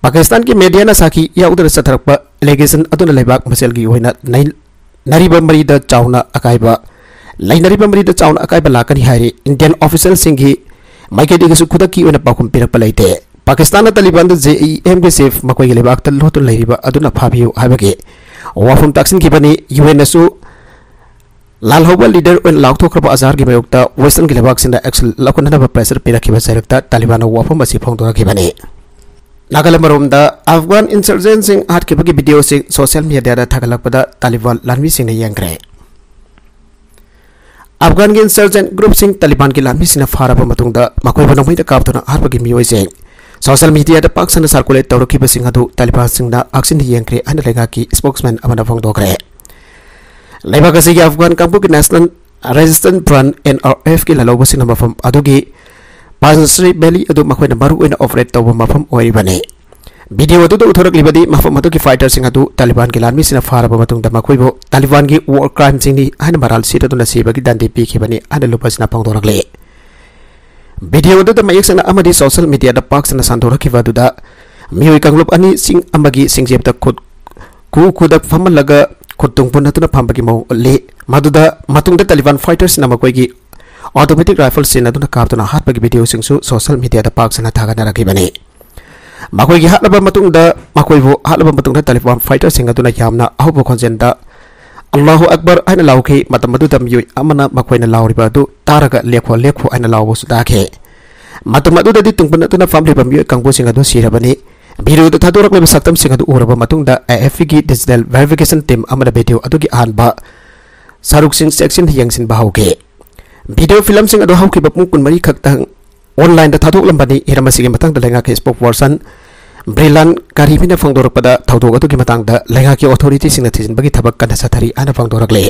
ꯄꯥꯀꯤꯁꯇꯥꯟꯒꯤ ꯃꯦꯗꯤꯌꯥꯅ ꯁꯥꯈꯤ ꯌꯥꯎꯗꯅ ꯆꯠꯊꯔꯛꯄ ꯑꯦꯂꯤꯒꯦꯁꯟ ꯑꯗꯨꯅ ꯂꯩꯕꯥꯛ ꯃꯁꯦꯜꯒꯤ ꯑꯣꯏꯅ ꯅꯩꯅꯔꯤꯕ ꯃꯔꯤꯗ ꯆꯥꯎꯅ ꯑꯀꯥꯏꯕ, ꯂꯩꯅꯔꯤꯕ ꯃꯔꯤꯗ ꯆꯥꯎꯅ ꯑꯀꯥꯏꯕ ꯂꯥꯛꯀꯅꯤ ꯍꯥꯏꯔꯤ꯫ ꯏꯟꯗꯤꯌꯟ ꯑꯣꯐꯤꯁꯤꯌꯦꯜꯁꯤꯡꯒꯤ ꯃꯥꯏꯀꯩꯗꯒꯤꯁꯨ ꯈꯨꯗꯛꯀꯤ ꯑꯣꯏꯅ ꯄꯥꯎꯈꯨꯝ ꯄꯤꯔꯛꯄ ꯂꯩꯇꯦ꯫ ꯄꯥꯀꯤꯁꯇꯥꯟꯅ ꯇꯥꯂꯤꯕꯥꯟꯗ ꯖꯦ ꯏ ꯑꯦꯝꯒꯤ ꯆꯤꯐ ꯃꯈꯣꯏꯒꯤ ꯂꯩꯕꯥꯛꯇ ꯂꯣꯠꯇꯨꯅ ꯂꯩꯔꯤꯕ ꯑꯗꯨꯅ ꯐꯥꯕꯤꯌꯨ ꯍꯥꯏꯕꯒꯤ ꯋꯥꯐꯝ ꯇꯥꯛꯁꯤꯟꯈꯤꯕꯅꯤ꯫ ꯌꯨ ꯑꯦꯟꯅꯁꯨ ꯂꯥꯜꯍꯧꯕ ꯂꯤꯗꯔ ꯑꯣꯏꯅ ꯂꯥꯎꯊꯣꯛꯈ꯭ꯔꯕ ꯑꯖꯍꯔꯒꯤ ꯃꯥꯌꯣꯛꯇ ꯋꯦꯁꯇꯔꯟꯒꯤ ꯂꯩꯕꯥꯛꯁꯤꯡꯅ ꯑꯦꯛꯁꯟ ꯂꯧꯈꯠꯅꯅꯕ ꯄ꯭ꯔꯦꯁꯔ ꯄꯤꯔꯛꯈꯤꯕ ꯆꯩꯔꯛꯇ ꯇꯥꯂꯤꯕꯥꯟꯅ ꯋꯥꯐꯝ ꯑꯁꯤ ꯐꯣꯡꯗꯣꯔꯛꯈꯤꯕꯅꯤ꯫ ꯅꯥꯒꯥꯂꯦꯟ ꯃꯔꯣꯝꯗ ꯑꯐꯒꯥꯟ ꯏꯟꯁꯔꯖꯦꯟꯁꯤꯡ ꯍꯥꯠꯈꯤꯕꯒꯤ ꯚꯤꯗꯤꯑꯣꯁꯤꯡ ꯁꯣꯁꯤꯌꯦꯜ ꯃꯤꯗꯤꯌꯥꯗ ꯊꯥꯒꯠꯂꯛꯄꯗ ꯇꯥꯂꯤꯕꯥꯟ ꯂꯥꯟꯃꯤꯁꯤꯡꯅ ꯌꯦꯡꯈ꯭ꯔꯦ꯫ ꯑꯐꯒꯥꯟꯒꯤ ꯏꯟꯁꯔꯖꯦꯟ ꯒ꯭ꯔꯨꯞꯁꯤꯡ ꯇꯥꯂꯤꯕꯥꯟꯒꯤ ꯂꯥꯟꯃꯤꯁꯤꯡꯅ ꯐꯥꯔꯕ ꯃꯇꯨꯡꯗ ꯃꯈꯣꯏꯕꯨ ꯅꯣꯡꯃꯩꯗ ꯀꯥꯞꯇꯨꯅ ꯍꯥꯠꯄꯒꯤ ꯃꯤꯑꯣꯏꯁꯤꯡ ꯁꯣꯁꯤꯌꯦꯜ ꯃꯤꯗꯤꯌꯥꯗ ꯄꯥꯛ ꯁꯟꯅ ꯁꯥꯔꯀꯨꯂꯦꯠ ꯇꯧꯔꯛꯈꯤꯕꯁꯤꯡ ꯑꯗꯨ ꯇꯥꯂꯤꯕꯥꯟꯁꯤꯡꯅ ꯉꯥꯛꯁꯤꯟꯅ ꯌꯦꯡꯈ꯭ꯔꯦ ꯍꯥꯏꯅ ꯂꯩꯉꯥꯛꯀꯤ ꯁ꯭ꯄꯣꯛꯁꯃꯦꯟ ꯑꯃꯅ ꯐꯣꯡꯗꯣꯛꯈ꯭ꯔꯦ꯫ ꯂꯩꯕꯥꯛ ꯑꯁꯤꯒꯤ ꯑꯐꯒꯥꯟ ꯀꯥꯡꯕꯨꯒꯤ national resistance front, N R ꯑꯦꯐꯀꯤ ꯂꯥꯜꯍꯧꯕꯁꯤꯡꯅ ꯃꯐꯝ ꯑꯗꯨꯒꯤ ꯄꯥꯟꯁꯔꯤ ꯚꯦꯂꯤ ꯑꯗꯨ ꯃꯈꯣꯏꯅ ꯃꯔꯨꯑꯣꯏꯅ ꯑꯣꯄꯔꯦꯠ ꯇꯧꯕ ꯃꯐꯝ ꯑꯣꯏꯔꯤꯕꯅꯤ꯫ ꯚꯤꯗꯤꯑꯣ ꯑꯗꯨꯗ ꯎꯠꯊꯣꯔꯛꯂꯤꯕꯗꯤ ꯃꯐꯝ ꯑꯗꯨꯒꯤ ꯐꯥꯏꯇꯔꯁꯤꯡ ꯑꯗꯨ ꯇꯥꯂꯤꯕꯥꯟꯒꯤ ꯂꯥꯟꯃꯤꯁꯤꯡꯅ ꯐꯥꯔꯕ ꯃꯇꯨꯡꯗ ꯃꯈꯣꯏꯕꯨ ꯇꯥꯂꯤꯕꯥꯟꯒꯤ ꯋꯥꯔ ꯀ꯭ꯔꯥꯏꯝꯁꯤꯡꯅꯤ ꯍꯥꯏꯅ ꯃꯔꯥꯜ ꯁꯤꯔꯗꯨꯅ ꯁꯤꯕꯒꯤ ꯗꯟꯗꯤ ꯄꯤꯈꯤꯕꯅꯤ ꯍꯥꯏꯅ ꯂꯨꯄꯥꯁꯤꯅ ꯐꯣꯡꯗꯣꯔꯛꯂꯤ꯫ ꯚꯤꯗꯤꯑꯣ ꯑꯗꯨꯗ ꯃꯌꯦꯛ ꯁꯦꯡꯅ ꯑꯃꯗꯤ ꯁꯣꯁꯤꯌꯦꯜ ꯃꯤꯗꯤꯌꯥꯗ ꯄꯥꯛ ꯁꯟꯅ ꯁꯟꯗꯣꯔꯛꯈꯤꯕ ꯑꯗꯨꯗ ꯃꯤꯑꯣꯏ ꯀꯥꯡꯂꯨꯞ ꯑꯅꯤ ꯆꯤꯡ ꯑꯃꯒꯤ ꯁꯤꯡꯖꯦꯞꯇ ꯈꯨꯠ ꯈꯨ ꯈꯨꯗ ꯐꯝꯍꯜꯂꯒ ꯈꯨꯠ ꯇꯨꯡ ꯄꯨꯟꯅꯗꯨꯅ ꯐꯝꯕꯒꯤ ꯃꯑꯣꯡ ꯎꯠꯂꯤ꯫ ꯃꯗꯨꯗ ꯃꯇꯨꯡꯗ ꯇꯥꯂꯤꯕꯥꯟ ꯐꯥꯏꯇꯔꯁꯤꯡꯅ ꯃꯈꯣꯏꯒꯤ ꯑꯣꯇꯣꯃꯦꯇꯤꯛ ꯔꯥꯏꯐꯜ ꯁꯤꯖꯤꯟꯅꯗꯨꯅ ꯀꯥꯞꯇꯨꯅ ꯍꯥꯠꯄꯒꯤ ꯚꯤꯗꯤꯑꯣꯁꯤꯡꯁꯨ ꯁꯣꯁꯤꯌꯦꯜ ꯃꯤꯗꯤꯌꯥꯗ ꯄꯥꯛ ꯁꯟꯅ ꯊꯥꯒꯠꯅꯔꯛꯈꯤꯕꯅꯤ꯫ ꯃꯈꯣꯏꯒꯤ ꯍꯥꯠꯂꯕ ꯃꯇꯨꯡꯗ, ꯃꯈꯣꯏꯕꯨ ꯍꯥꯠꯂꯕ ꯃꯇꯨꯡꯗ ꯇꯥꯂꯤꯕꯥꯟ ꯐꯥꯏꯇꯔꯁꯤꯡ ꯑꯗꯨꯅ ꯌꯥꯝꯅ ꯑꯍꯧꯕ ꯈꯣꯟꯖꯦꯜꯗ "ꯑꯜꯂꯥꯍꯨ ꯑꯛꯕꯔ" ꯍꯥꯏꯅ ꯂꯥꯎꯈꯤ꯫ ꯃꯇꯝ ꯑꯗꯨꯗ ꯃꯤꯑꯣꯏ ꯑꯃꯅ ꯃꯈꯣꯏꯅ ꯂꯥꯎꯔꯤꯕ ꯑꯗꯨ ꯇꯥꯔꯒ "ꯂꯦꯞꯈꯣ, ꯂꯦꯞꯈꯣ" ꯍꯥꯏꯅ ꯂꯥꯎꯕꯁꯨ ꯇꯥꯈꯤ꯫ ꯃꯇꯝ ꯑꯗꯨꯗꯗꯤ ꯇꯨꯡ ꯄꯨꯟꯅꯗꯨꯅ ꯐꯝꯂꯤꯕ ꯃꯤꯑꯣꯏ ꯀꯥꯡꯕꯨꯁꯤꯡ ꯑꯗꯨ ꯁꯤꯔꯕꯅꯤ꯫ ꯚꯤꯗꯤꯑꯣꯗ ꯊꯥꯗꯣꯔꯛꯂꯤꯕ ꯁꯛꯇꯝꯁꯤꯡ ꯑꯗꯨ ꯎꯔꯕ ꯃꯇꯨꯡꯗ, ꯑꯦ ꯑꯦꯐ ꯄꯤꯒꯤ ꯗꯤꯖꯤꯇꯦꯜ ꯚꯦꯔꯤꯐꯤꯀꯦꯁꯟ ꯇꯤꯝ ꯑꯃꯅ ꯚꯤꯗꯤꯑꯣ ꯑꯗꯨꯒꯤ ꯑꯍꯥꯟꯕ ꯁꯔꯨꯛꯁꯤꯡ ꯆꯦꯛꯁꯤꯟꯅ ꯌꯦꯡꯁꯤꯟꯕ ꯍꯧꯈꯤ꯫ ꯚꯤꯗꯤꯑꯣ ꯐꯤꯂꯝꯁꯤꯡ ꯑꯗꯨ ꯍꯧꯈꯤꯕ ꯄꯨꯡ ꯀꯨꯟꯃꯔꯤ ꯈꯛꯇꯪ ꯑꯣꯟꯂꯥꯏꯟꯗ ꯊꯥꯗꯣꯛꯂꯝꯕꯅꯤ꯫ ꯍꯤꯔꯝ ꯑꯁꯤꯒꯤ ꯃꯇꯥꯡꯗ ꯂꯩꯉꯥꯛꯀꯤ ꯁ꯭ꯄꯣꯛꯁ ꯄꯔꯁꯟ ꯕ꯭ꯔꯤꯂꯥꯟ ꯀꯥꯔꯤꯃꯤꯅ ꯐꯣꯡꯗꯣꯔꯛꯄꯗ, ꯊꯧꯗꯣꯛ ꯑꯗꯨꯒꯤ ꯃꯇꯥꯡꯗ ꯂꯩꯉꯥꯛꯀꯤ ꯑꯣꯊꯣꯔꯤꯇꯤꯁꯤꯡꯅ ꯊꯤꯖꯤꯟꯕꯒꯤ ꯊꯕꯛ ꯀꯟꯅ ꯆꯠꯊꯔꯤ ꯍꯥꯏꯅ ꯐꯣꯡꯗꯣꯔꯛꯂꯤ꯫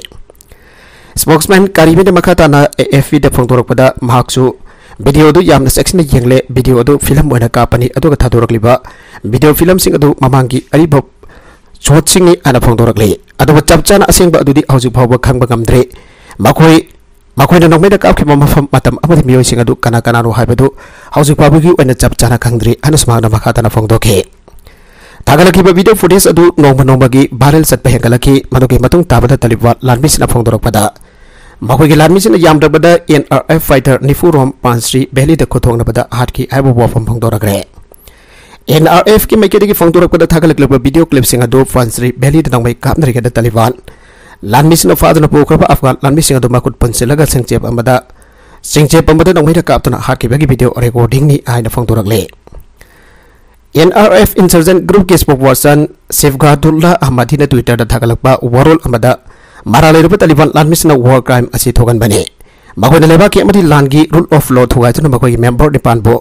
ꯁ꯭ꯄꯣꯛꯁꯃꯦꯟ ꯀꯥꯔꯤꯃꯤꯅ ꯃꯈꯥ ꯇꯥꯅ ꯑꯦ ꯑꯦꯐ ꯄꯤꯗ ꯐꯣꯡꯗꯣꯔꯛꯄꯗ, ꯃꯍꯥꯛꯁꯨ ꯚꯤꯗꯤꯑꯣ ꯑꯗꯨ ꯌꯥꯝꯅ ꯆꯦꯛꯁꯤꯟꯅ ꯌꯦꯡꯂꯦ, ꯚꯤꯗꯤꯑꯣ ꯑꯗꯨ ꯐꯤꯂꯝ ꯑꯣꯏꯅ ꯀꯥꯞꯄꯅꯤ, ꯑꯗꯨꯒ ꯊꯥꯗꯣꯔꯛꯂꯤꯕ ꯚꯤꯗꯤꯑꯣ ꯐꯤꯂꯝꯁꯤꯡ ꯑꯗꯨ ꯃꯃꯥꯡꯒꯤ ꯑꯔꯤꯕ ꯁꯣꯠꯁꯤꯡꯅꯤ ꯍꯥꯏꯅ ꯐꯣꯡꯗꯣꯔꯛꯂꯤ꯫ ꯑꯗꯨꯕꯨ ꯆꯞ ꯆꯥꯅ ꯑꯁꯦꯡꯕ ꯑꯗꯨꯗꯤ ꯍꯧꯖꯤꯛ ꯐꯥꯎꯕ ꯈꯪꯕ ꯉꯝꯗ꯭ꯔꯤ꯫ ꯃꯈꯣꯏ, ꯃꯈꯣꯏꯅ ꯅꯣꯡꯃꯩꯅ ꯀꯥꯞꯈꯤꯕ ꯃꯐꯝ, ꯃꯇꯝ ꯑꯃꯗꯤ ꯃꯤꯑꯣꯏꯁꯤꯡ ꯑꯗꯨ ꯀꯅꯥ ꯀꯅꯥꯅꯣ ꯍꯥꯏꯕꯗꯨ ꯍꯧꯖꯤꯛ ꯐꯥꯎꯕꯒꯤ ꯑꯣꯏꯅ ꯆꯞ ꯆꯥꯅ ꯈꯪꯗ꯭ꯔꯤ ꯍꯥꯏꯅꯁꯨ ꯃꯍꯥꯛꯅ ꯃꯈꯥ ꯇꯥꯅ ꯐꯣꯡꯗꯣꯛꯈꯤ꯫ ꯊꯥꯒꯠꯂꯛꯈꯤꯕ ꯚꯤꯗꯤꯑꯣ ꯐꯨꯇꯦꯖ ꯑꯗꯨ ꯅꯣꯡꯃ ꯅꯣꯡꯃꯒꯤ ꯚꯥꯏꯔꯦꯜ ꯆꯠꯄ ꯍꯦꯟꯒꯠꯂꯛꯈꯤ꯫ ꯃꯗꯨꯒꯤ ꯃꯇꯨꯡ ꯇꯥꯕꯗ ꯇꯥꯂꯤꯕꯥꯟ ꯂꯥꯟꯃꯤꯁꯤꯡꯅ ꯐꯣꯡꯗꯣꯔꯛꯄꯗ, ꯃꯈꯣꯏꯒꯤ ꯂꯥꯟꯃꯤꯁꯤꯡꯅ ꯌꯥꯝꯗ꯭ꯔꯕꯗ ꯑꯦꯟ ꯑꯥꯔ ꯑꯦꯐ ꯐꯥꯏꯇꯔ ꯅꯤꯐꯨ ꯔꯣꯝ ꯄꯥꯟꯁ꯭ꯔꯤ ꯚꯦꯂꯤꯗ ꯈꯨꯠꯊꯣꯡꯅꯕꯗ ꯍꯥꯠꯈꯤ ꯍꯥꯏꯕ ꯋꯥꯐꯝ ꯐꯣꯡꯗꯣꯔꯛꯈ꯭ꯔꯦ꯫ ꯑꯦꯟ ꯑꯥꯔ ꯑꯦꯐꯀꯤ ꯃꯥꯏꯀꯩꯗꯒꯤ ꯐꯣꯡꯗꯣꯔꯛꯄꯗ, ꯊꯥꯒꯠꯂꯛꯂꯤꯕ ꯚꯤꯗꯤꯑꯣ ꯀ꯭ꯂꯤꯞꯁꯤꯡ ꯑꯗꯨ ꯄꯥꯟꯁ꯭ꯔꯤ ꯚꯦꯂꯤꯗ ꯅꯣꯡꯃꯩ ꯀꯥꯞꯅꯔꯤꯉꯩꯗ ꯇꯥꯂꯤꯕꯥꯟ ꯂꯥꯟꯃꯤꯁꯤꯡꯅ ꯐꯥꯗꯨꯅ ꯄꯨꯈ꯭ꯔꯕ ꯑꯐꯒꯥꯟ ꯂꯥꯟꯃꯤꯁꯤꯡ ꯑꯗꯨ ꯃꯈꯨꯠ ꯄꯨꯟꯁꯤꯜꯂꯒ ꯁꯤꯡꯆꯦꯞ ꯑꯃꯗ, ꯁꯤꯡꯆꯦꯞ ꯑꯃꯗ ꯅꯣꯡꯃꯩꯅ ꯀꯥꯞꯇꯨꯅ ꯍꯥꯠꯈꯤꯕꯒꯤ ꯚꯤꯗꯤꯑꯣ ꯔꯦꯀꯣꯔꯗꯤꯡꯅꯤ ꯍꯥꯏꯅ ꯐꯣꯡꯗꯣꯔꯛꯂꯤ꯫ ꯑꯦꯟ ꯑꯥꯔ ꯑꯦꯐ ꯏꯟꯁꯔꯖꯦꯟ ꯒ꯭ꯔꯨꯞꯀꯤ ꯁ꯭ꯄꯣꯛꯁ ꯄꯔꯁꯟ ꯁꯤꯐꯒꯥꯗꯨꯜꯂꯥ ꯑꯍꯃꯗꯤꯅ ꯇ꯭ꯋꯤꯇꯔꯗ ꯊꯥꯒꯠꯂꯛꯄ ꯋꯥꯔꯣꯜ ꯑꯃꯗ, ꯃꯔꯥꯜ ꯂꯩꯔꯕ ꯇꯥꯂꯤꯕꯥꯟ ꯂꯥꯟꯃꯤꯁꯤꯡꯅ ꯋꯥꯔ ꯀ꯭ꯔꯥꯏꯝ ꯑꯁꯤ ꯊꯣꯛꯍꯟꯕꯅꯤ꯫ ꯃꯈꯣꯏꯅ ꯂꯩꯕꯥꯛꯀꯤ ꯑꯃꯗꯤ ꯂꯥꯟꯒꯤ ꯔꯨꯜ ꯑꯣꯐ ꯂꯣ ꯊꯨꯒꯥꯏꯗꯨꯅ ꯃꯈꯣꯏꯒꯤ ꯃꯦꯝꯕꯔ ꯅꯤꯄꯥꯟꯕꯨ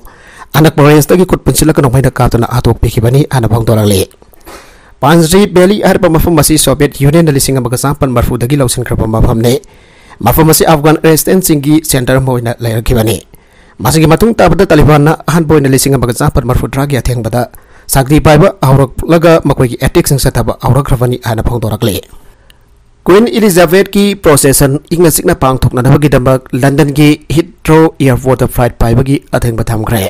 ꯑꯅꯛꯄ ꯔꯦꯟꯖꯇꯒꯤ ꯈꯨꯠ ꯄꯨꯟꯁꯤꯜꯂꯒ ꯅꯣꯡꯃꯩꯅ ꯀꯥꯞꯇꯨꯅ ꯍꯥꯠꯇꯣꯛꯄꯤꯈꯤꯕꯅꯤ ꯍꯥꯏꯅ ꯐꯣꯡꯗꯣꯔꯛꯂꯤ꯫ ꯄꯥꯟꯖ꯭ꯔꯤ ꯚꯦꯂꯤ ꯍꯥꯏꯔꯤꯕ ꯃꯐꯝ ꯑꯁꯤ ꯁꯣꯚꯤꯌꯦꯠ ꯌꯨꯅꯤꯌꯟꯅ ꯂꯤꯁꯤꯡ ꯑꯃꯒ ꯆꯥꯃꯥꯄꯟ ꯃꯔꯤꯐꯨꯗꯒꯤ ꯂꯧꯁꯤꯟꯈ꯭ꯔꯕ ꯃꯐꯝꯅꯤ꯫ ꯃꯐꯝ ꯑꯁꯤ ꯑꯐꯒꯥꯟ ꯔꯦꯁꯤꯁꯇꯦꯟꯁꯁꯤꯡꯒꯤ ꯁꯦꯟꯇꯔ ꯑꯃ ꯑꯣꯏꯅ ꯂꯩꯔꯛꯈꯤꯕꯅꯤ꯫ ꯃꯁꯤꯒꯤ ꯃꯇꯨꯡ ꯇꯥꯕꯗ ꯇꯥꯂꯤꯕꯥꯟꯅ ꯑꯍꯥꯟꯕ ꯑꯣꯏꯅ ꯂꯤꯁꯤꯡ ꯑꯃꯒ ꯆꯥꯃꯥꯄꯟ ꯃꯔꯤꯐꯨꯇꯔꯥꯒꯤ ꯑꯊꯦꯡꯕꯗ ꯁꯛꯇꯤ ꯄꯥꯏꯕ ꯍꯧꯔꯛꯂꯒ ꯃꯈꯣꯏꯒꯤ ꯑꯦꯇꯦꯛꯁꯤꯡ ꯆꯠꯊꯕ ꯍꯧꯔꯛꯈ꯭ꯔꯕꯅꯤ ꯍꯥꯏꯅ ꯐꯣꯡꯗꯣꯔꯛꯂꯤ꯫ ꯀ꯭ꯋꯤꯟ ꯏꯂꯤꯖꯥꯕꯦꯊꯀꯤ ꯄ꯭ꯔꯣꯁꯦꯁꯟ ꯏꯪꯅ ꯆꯤꯛꯅ ꯄꯥꯡꯊꯣꯛꯅꯅꯕꯒꯤꯗꯃꯛ ꯂꯟꯗꯟꯒꯤ ꯍꯤꯊ꯭ꯔꯣ ꯑꯦꯌꯔꯄꯣꯔꯠꯇ ꯐ꯭ꯂꯥꯏꯠ ꯄꯥꯏꯕꯒꯤ ꯑꯊꯤꯡꯕ ꯊꯝꯈ꯭ꯔꯦ꯫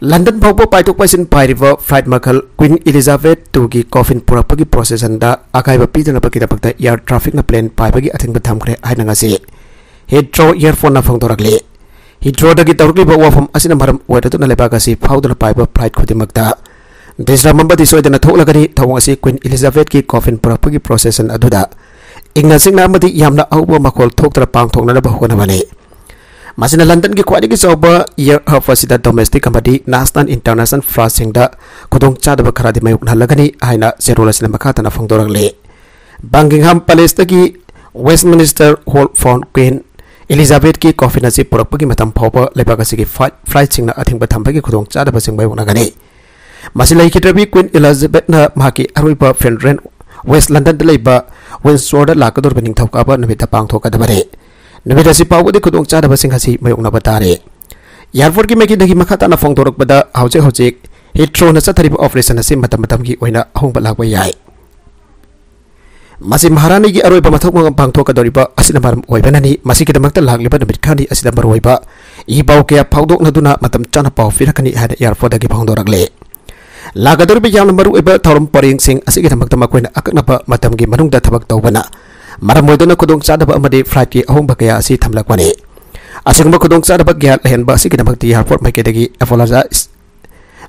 ꯂꯟꯗꯟ ꯐꯥꯎꯕ ꯄꯥꯏꯊꯣꯛ ꯄꯥꯏꯁꯤꯟ ꯄꯥꯏꯔꯤꯕ ꯐ꯭ꯂꯥꯏꯠ ꯃꯈꯜ ꯀ꯭ꯋꯤꯟ ꯏꯂꯤꯖꯥꯕꯦꯊ ꯇꯨꯒꯤ ꯀꯣꯐꯤꯟ ꯄꯨꯔꯛꯄꯒꯤ ꯄ꯭ꯔꯣꯁꯦꯁꯟꯗ ꯑꯀꯥꯏꯕ ꯄꯤꯗꯅꯕꯒꯤꯗꯃꯛꯇ ꯑꯦꯌꯔ ꯇ꯭ꯔꯥꯐꯤꯛꯅ ꯄ꯭ꯂꯦꯟ ꯄꯥꯏꯕꯒꯤ ꯑꯊꯤꯡꯕ ꯊꯝꯈ꯭ꯔꯦ ꯍꯥꯏꯅ ꯉꯁꯤ ꯍꯤꯊ꯭ꯔꯣ ꯑꯦꯌꯔꯄꯣꯔꯠꯅ ꯐꯣꯡꯗꯣꯔꯛꯂꯤ꯫ ꯍꯤꯊ꯭ꯔꯣꯗꯒꯤ ꯇꯧꯔꯛꯂꯤꯕ ꯋꯥꯐꯝ ꯑꯁꯤꯅ ꯃꯔꯝ ꯑꯣꯏꯔꯗꯨꯅ ꯂꯩꯕꯥꯛ ꯑꯁꯤ ꯐꯥꯎꯗꯨꯅ ꯄꯥꯏꯕ ꯐ꯭ꯂꯥꯏꯠ ꯈꯨꯗꯤꯡꯃꯛꯇ ꯗꯤꯁꯇꯔꯕ ꯑꯃꯗꯤ ꯁꯣꯏꯗꯅ ꯊꯣꯛꯂꯒꯅꯤ꯫ ꯊꯧꯑꯣꯡ ꯑꯁꯤ ꯀ꯭ꯋꯤꯟ ꯏꯂꯤꯖꯥꯕꯦꯊꯀꯤ ꯀꯣꯐꯤꯟ ꯄꯨꯔꯛꯄꯒꯤ ꯄ꯭ꯔꯣꯁꯦꯁꯟ ꯑꯗꯨꯗ ꯏꯪꯅ ꯆꯤꯛꯅ ꯑꯃꯗꯤ ꯌꯥꯝꯅ ꯑꯍꯧꯕ ꯃꯈꯣꯜ ꯊꯣꯛꯇꯅ ꯄꯥꯡꯊꯣꯛꯅꯅꯕ ꯍꯣꯠꯅꯕꯅꯤ꯫ ꯃꯁꯤꯅ ꯂꯟꯗꯟꯒꯤ ꯈ꯭ꯋꯥꯏꯗꯒꯤ ꯆꯥꯎꯕ ꯑꯦꯌꯔ ꯍꯕ ꯑꯁꯤꯗ ꯗꯣꯃꯦꯁꯇꯤꯛ ꯑꯃꯗꯤ ꯅꯦꯁꯅꯦꯜ ꯏꯟꯇꯔꯅꯦꯁꯅꯦꯜ ꯐ꯭ꯂꯥꯏꯠꯁꯤꯡꯗ ꯈꯨꯗꯣꯡꯆꯥꯗꯕ ꯈꯔꯗꯤ ꯃꯥꯌꯣꯛꯅꯍꯜꯂꯒꯅꯤ ꯍꯥꯏꯅ ꯆꯦꯔꯣꯜ ꯑꯁꯤꯅ ꯃꯈꯥ ꯇꯥꯅ ꯐꯣꯡꯗꯣꯔꯛꯂꯤ꯫ ꯕꯀꯤꯡꯍꯥꯝ ꯄꯦꯂꯦꯁꯇꯒꯤ Westminster Hall front Queen Elizabethꯀꯤ coffin ꯑꯁꯤ ꯄꯨꯔꯛꯄꯒꯤ ꯃꯇꯝ ꯐꯥꯎꯕ ꯂꯩꯕꯥꯛ ꯑꯁꯤꯒꯤ flight, flightꯁꯤꯡꯅ ꯑꯊꯤꯡꯕ ꯊꯝꯕꯒꯤ ꯈꯨꯗꯣꯡꯆꯥꯗꯕꯁꯤꯡ ꯃꯥꯌꯣꯛꯅꯒꯅꯤ꯫ ꯃꯁꯤ ꯂꯩꯈꯤꯗ꯭ꯔꯕꯤ Queen Elizabethꯅ ꯃꯍꯥꯛꯀꯤ ꯑꯔꯣꯏꯕ funeral West Londonꯗ ꯂꯩꯕ Windsorꯗ ꯂꯥꯛꯀꯗꯧꯔꯤꯕ ꯅꯤꯡꯊꯧꯀꯥꯕ ꯅꯨꯃꯤꯠꯇ ꯄꯥꯡꯊꯣꯛꯀꯗꯕꯅꯤ꯫ ꯅꯨꯃꯤꯠ ꯑꯁꯤ ꯐꯥꯎꯕꯗꯤ ꯈꯨꯗꯣꯡꯆꯥꯗꯕꯁꯤꯡ ꯑꯁꯤ ꯃꯥꯌꯣꯛꯅꯕ ꯇꯥꯔꯦ꯫ Airportꯀꯤ ꯃꯥꯏꯀꯩꯗꯒꯤ ꯃꯈꯥ ꯇꯥꯅ ꯐꯣꯡꯗꯣꯔꯛꯄꯗ, ꯍꯧꯖꯤꯛ ꯍꯧꯖꯤꯛ Heathrowꯅ ꯆꯠꯊꯔꯤꯕ operation ꯑꯁꯤ ꯃꯇꯝ ꯃꯇꯝꯒꯤ ꯑꯣꯏꯅ ꯑꯍꯣꯡꯕ ꯂꯥꯛꯄ ꯌꯥꯏ꯫ ꯃꯁꯤ ꯃꯍꯥꯔꯥꯅꯤꯒꯤ ꯑꯔꯣꯏꯕ ꯃꯊꯧ ꯃꯉꯝ ꯄꯥꯡꯊꯣꯛꯀꯗꯧꯔꯤꯕ ꯑꯁꯤꯅ ꯃꯔꯝ ꯑꯣꯏꯕꯅꯅꯤ꯫ ꯃꯁꯤꯒꯤꯗꯃꯛꯇ ꯂꯥꯛꯂꯤꯕ ꯅꯨꯃꯤꯠ ꯈꯔꯅꯤ ꯑꯁꯤꯗ ꯃꯔꯨꯑꯣꯏꯕ ꯏ ꯄꯥꯎ ꯀꯌꯥ ꯐꯥꯎꯗꯣꯛꯅꯗꯨꯅ ꯃꯇꯝ ꯆꯥꯅ ꯄꯥꯎ ꯄꯤꯔꯛꯀꯅꯤ ꯍꯥꯏꯅ Airportꯇꯒꯤ ꯐꯣꯡꯗꯣꯔꯛꯂꯦ꯫ ꯂꯥꯛꯀꯗꯧꯔꯤꯕ ꯌꯥꯝꯅ ꯃꯔꯨꯑꯣꯏꯕ ꯊꯧꯔꯝ ꯄꯔꯦꯡꯁꯤꯡ ꯑꯁꯤꯒꯤꯗꯃꯛꯇ ꯃꯈꯣꯏꯅ ꯑꯀꯛꯅꯕ ꯃꯇꯝꯒꯤ ꯃꯅꯨꯡꯗ ꯊꯕꯛ ꯇꯧꯕꯅ ꯃꯔꯝ ꯑꯣꯏꯗꯨꯅ ꯈꯨꯗꯣꯡꯆꯥꯗꯕ ꯑꯃꯗꯤ flightꯀꯤ ꯑꯍꯣꯡꯕ ꯀꯌꯥ ꯑꯁꯤ ꯊꯝꯂꯛꯄꯅꯤ꯫ ꯑꯁꯤꯒꯨꯝꯕ ꯈꯨꯗꯣꯡꯆꯥꯗꯕ ꯀꯌꯥ ꯂꯩꯍꯟꯕ ꯑꯁꯤꯒꯤꯗꯃꯛꯇ Airport ꯃꯥꯏꯀꯩꯗꯒꯤ apologize